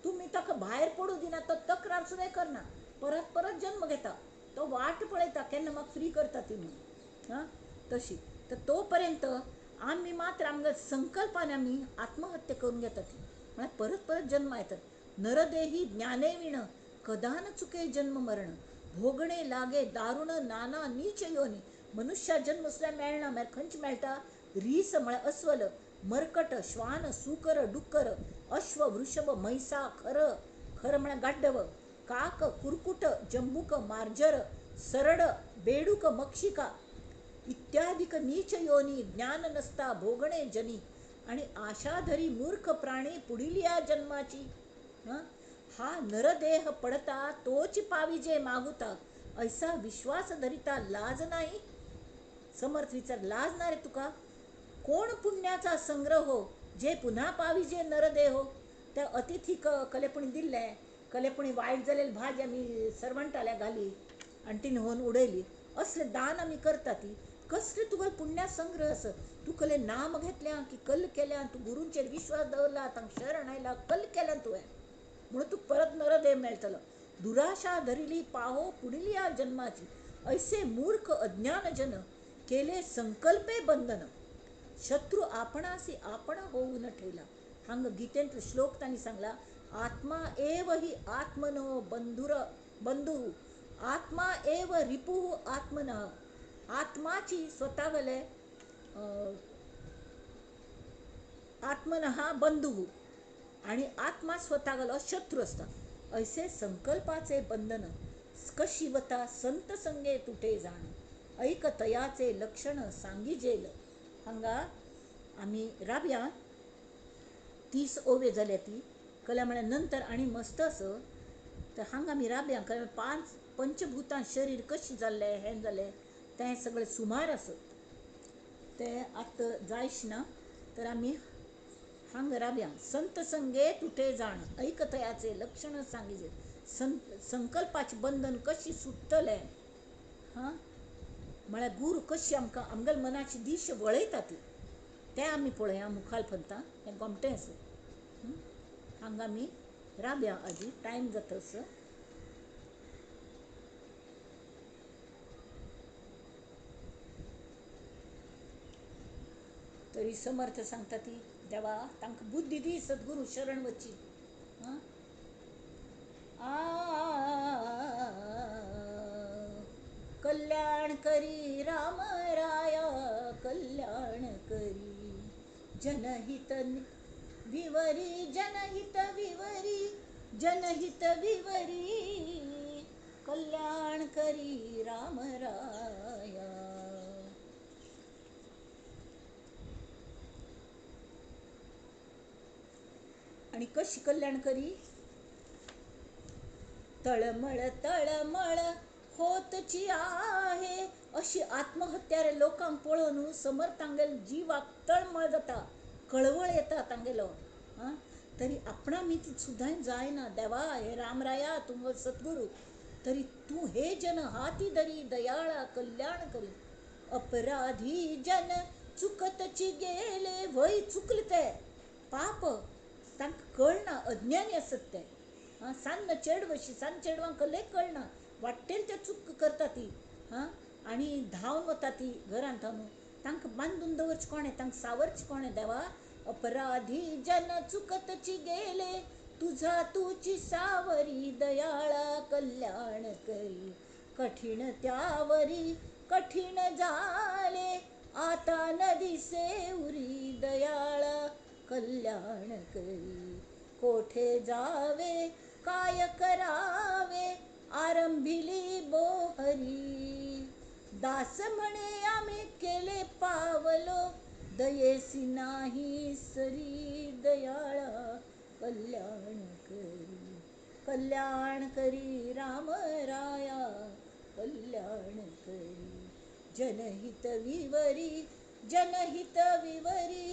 तुमी ताका भायर पडूं दिना, तो तक्रार सुद्दां करना, परत परत जन्म घेता, तो वाट पळयता केन्ना म्हाका फ्री करता ती म्हणून. हां तशी तर तोपर्यंत आमी मात्र आमगे संकल्पान आमी आत्महत्या करून घेता ती, म्हळ्यार परत परत जन्म येतात. नरदेही ज्ञाने विण कदान चुके जन्म मरण, भोगणे लागे दारुण नाना नीच योनी. मनुष्या जन्म सुद्दां मेळना, म्हळ्यार खंयच मेळटा? रीस म्हळ्यार अस्वल, मरकट, श्वान, सुकर, डुक्कर, अश्व, वृषभ, म्हैसा, खर, खर म्हळ्यार गाड्डव, काक, कुरकुट, जंबूक, मार्जर, सरड, बेडूक, मक्षिका इत्यादिक नीच योनी ज्ञान नसता भोगणे जनी. आणि आशाधरी मूर्ख प्राणी पुढील या जन्माची. हा नरदेह पडता तोच पाविजे मागुता, ऐसा विश्वास धरिता लाज नाही. समर्थ विचार, लाज ना रे तुका? कोण पुण्याचा संग्रह हो जे पुन्हा पाविजे नरदेहो. त्या अतिथी कलेपणी दिल्ले, कलेपणी वायट जालेली भाजी आमी सर्वंटाल्या घाली आनी तिणें होवन उडयली, असले दान आमी करता ती कसले तुका पुण्या संग्रह आसा? तूं कले नाम घेतल्या की कल केल्या, तूं गुरूंचेर विश्वास दवरला, तांकां शरण आयला, कल केल्या तुवें, म्हणून तुका परत नरदेह मेळटलो. दुराशा धरिली पाहो पुढील या जन्माची, ऐसे मूर्ख अज्ञान जन केले संकल्पे बंधन, शत्रू आपणासी आपण होऊन ठेला. हांगा गीतेंतलो श्लोक तांणी सांगला, आत्मा एव ही आत्मनो बंधुर बंधु, आत्मा एव रिपुः आत्मनः. आत्माची स्वता गेले आत्मनः बंधु आणि आत्मा स्वता गेलो शत्रू असता. ऐसे संकल्पाचे बंधन कशी वता संत संगे तुटे जाण, ऐक तयाचे लक्षण सांगिजेल. हांगा आमी राबया 30 ओवे जाल्या ती कल्या म्हळ्यार नंतर आनी मस्त असो. तर हांगा आमी राबया कल्या 5 पंचभूतां शरीर कशें जाल्लें हें जालें तें सगळें सुमार आसत, तें आतां जायच ना. तर आमी हांगा राबया. संत संगे तुटे जाण, ऐक तयाचे लक्षण सांगिजे. संकल्पाचें बंधन कशें सुट्टलें, हां म्हळ्यार गुरू कशी आमकां आमगेल्या मनाची दिश वळयता ती, तें आमी पळोवया मुखार पंता. हें गोमटें आसा. हांगा आमी राबया आजी, टायम जाता असो. तरी समर्थ सांगता ती, देवा तांकां बुद्धी दी सद्गुरू शरण वची. कल्याण करी राम राया कल्याण करी, जनहित विवरी जनहित विवरी जनहित विवरी, कल्याण करी राम राया. आणि कशी कल्याण करी? तळमळ तळमळ होतची आहे अशी आत्महत्या रे लोकांक पळोवन समर्थ तांगेलो जिवाक तळमळ जाता, कळवळ येता तांगेलो. हां तरी आपणा मी ती सुद्दां जायना. देवा हे रामराया तूं सद्गुरू, तरी तूं हे जन हाती धरी दयाळा कल्याण करी. अपराधी जन चुकतची गेले, वय चुकले ते पाप तांकां कळना, अज्ञानी आसत ते. हां सान्न चेडवशी, सान्न चेडवांक कसलें कळना, वाट्टेल ते चूक करता ती. हां आनी धांवन वता ती घरांत थावन, तांकां बांदून दवरचें कोणें, तांकां सावरचें कोणें देवा. अपराधी जन चुकतची गेले, तुझा तुची सावरी दयाळा कल्याण करी. कठीण त्यावरी कठीण झाले, आता न दिसे उरी दयाळा कल्याण करी. कोठे जावे काय करावे, आरंभिली बोहरी. दास म्हणे आम्ही केले पावलो, दयेसी नाही सरी दयाळा कल्याण करी. कल्याण करी राम राया कल्याण करी, जनहित विवरी जनहित विवरी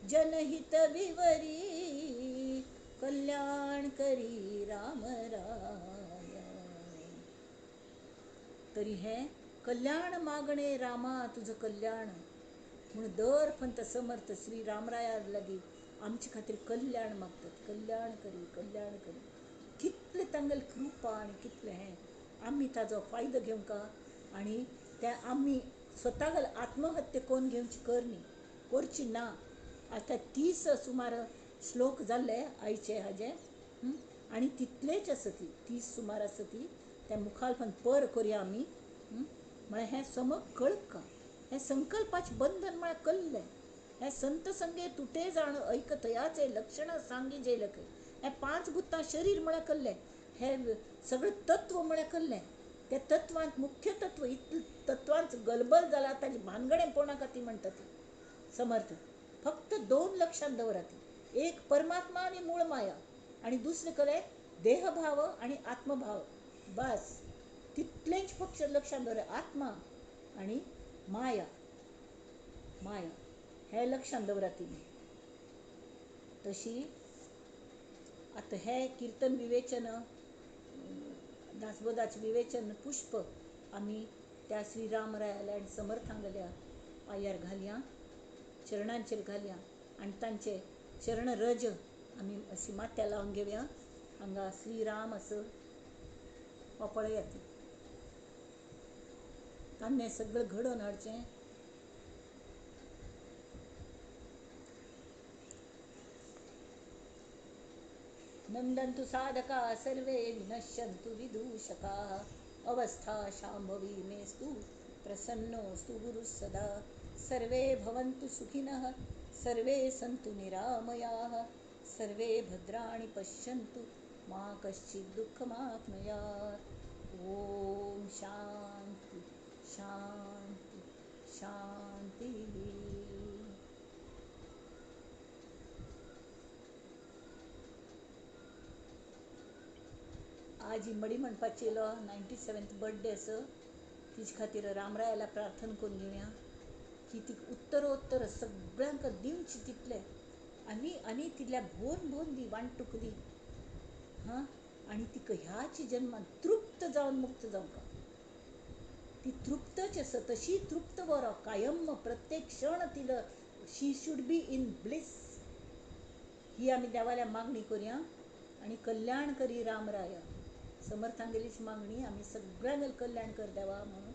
जनहित विवरी कल्याण करी राम राया. तरी हें कल्याण मागणे रामा तुझं कल्याण म्हूण दर फंत समर्थ श्री रामराया लागीं आमचे खातीर कल्याण मागतात. कल्याण करी कल्याण करी. कितलें तांगेलें कृपा आनी कितलें हें आमी ताजो फायदो घेवंक आनी त्या आमी स्वताक आत्महत्या करून घेवची कर न्ही, करची ना. आतां 30 सुमार श्लोक जाल्ले आयचे हाजे आनी तितलेच आसा ती 30 सुमार आसा ती त्या मुखार पण पर करुया आमी. म्हळ्यार हें समक कळका हें संकल्पाचें बंधन म्हळ्यार कल्लें. हें संत संगे तुटे जाण ऐकतयाचे लक्षण सांगी जे लक. हें 5 भुतां शरीर म्हळ्यार कल्लें. हें सगळें तत्व म्हळ्यार कल्लें. त्या तत्वांत मुख्य तत्व इतलें तत्वांच गलबल जाला ताजी भानगडें पळोवनाका ती म्हणटा ती समर्थ. फक्त 2 लक्षांत दवरात ती, एक परमात्मा आनी मूळ माया आनी दुसरें कडेन देहभाव आनी आत्मभाव. बस तितलेंच फक्त लक्षांत दवरात, आत्मा आनी माया. माया हें लक्षांत दवरात तिणी. तशी आतां हें किर्तन विवेचन दासबोधाचें विवेचन पुष्प आमी त्या श्री रामरायाल्या आनी समर्थांगल्या पांयार घालया, चरणांचेर घालया आनी तांचे चरण रज आमी अशी माथ्या लावन घेवया. हांगा श्रीराम असो हो पळयात तांणे सगळें घडोवन हाडचें. नंदन्तु साधका सर्वे विनश्यन्तु विदूषकाः अवस्था शाम्भवी मेस्तु प्रसन्नोऽस्तु गुरुः सदा. सर्वे भवन्तु सुखिनः सर्वे सन्तु निरामयाः सर्वे भद्राणि पश्यन्तु मा कश्चित् दुःखमाप्नुयात्. ॐ शान्ति शान्ति शान्तिः. आज ही मडी म्हणपाचेलो 97th birthday आसा. तिचे खातीर रामरायाला प्रार्थना करून घेवया की ती उत्तरोत्तर सगळ्यांक दिवची तितलें आनी आनी तितल्या भोवन भोवन दी वांटूक दी. हां, आनी तिका ह्याच जन्मान तृप्त जावन मुक्त जावंक. ती तृप्तच आसा तशी तृप्त बरो कायम प्रत्येक क्षण तिला she should be in bliss. ही आमी देवाल्या मागणी करुया आनी कल्याण करी रामराया. समर्थांगेलीच मागणी आमी सगळ्यांगेलें कल्याण कर देवा म्हणून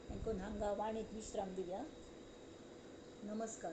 हांकां हांगा वाणीक विश्राम दिवया. नमस्कार.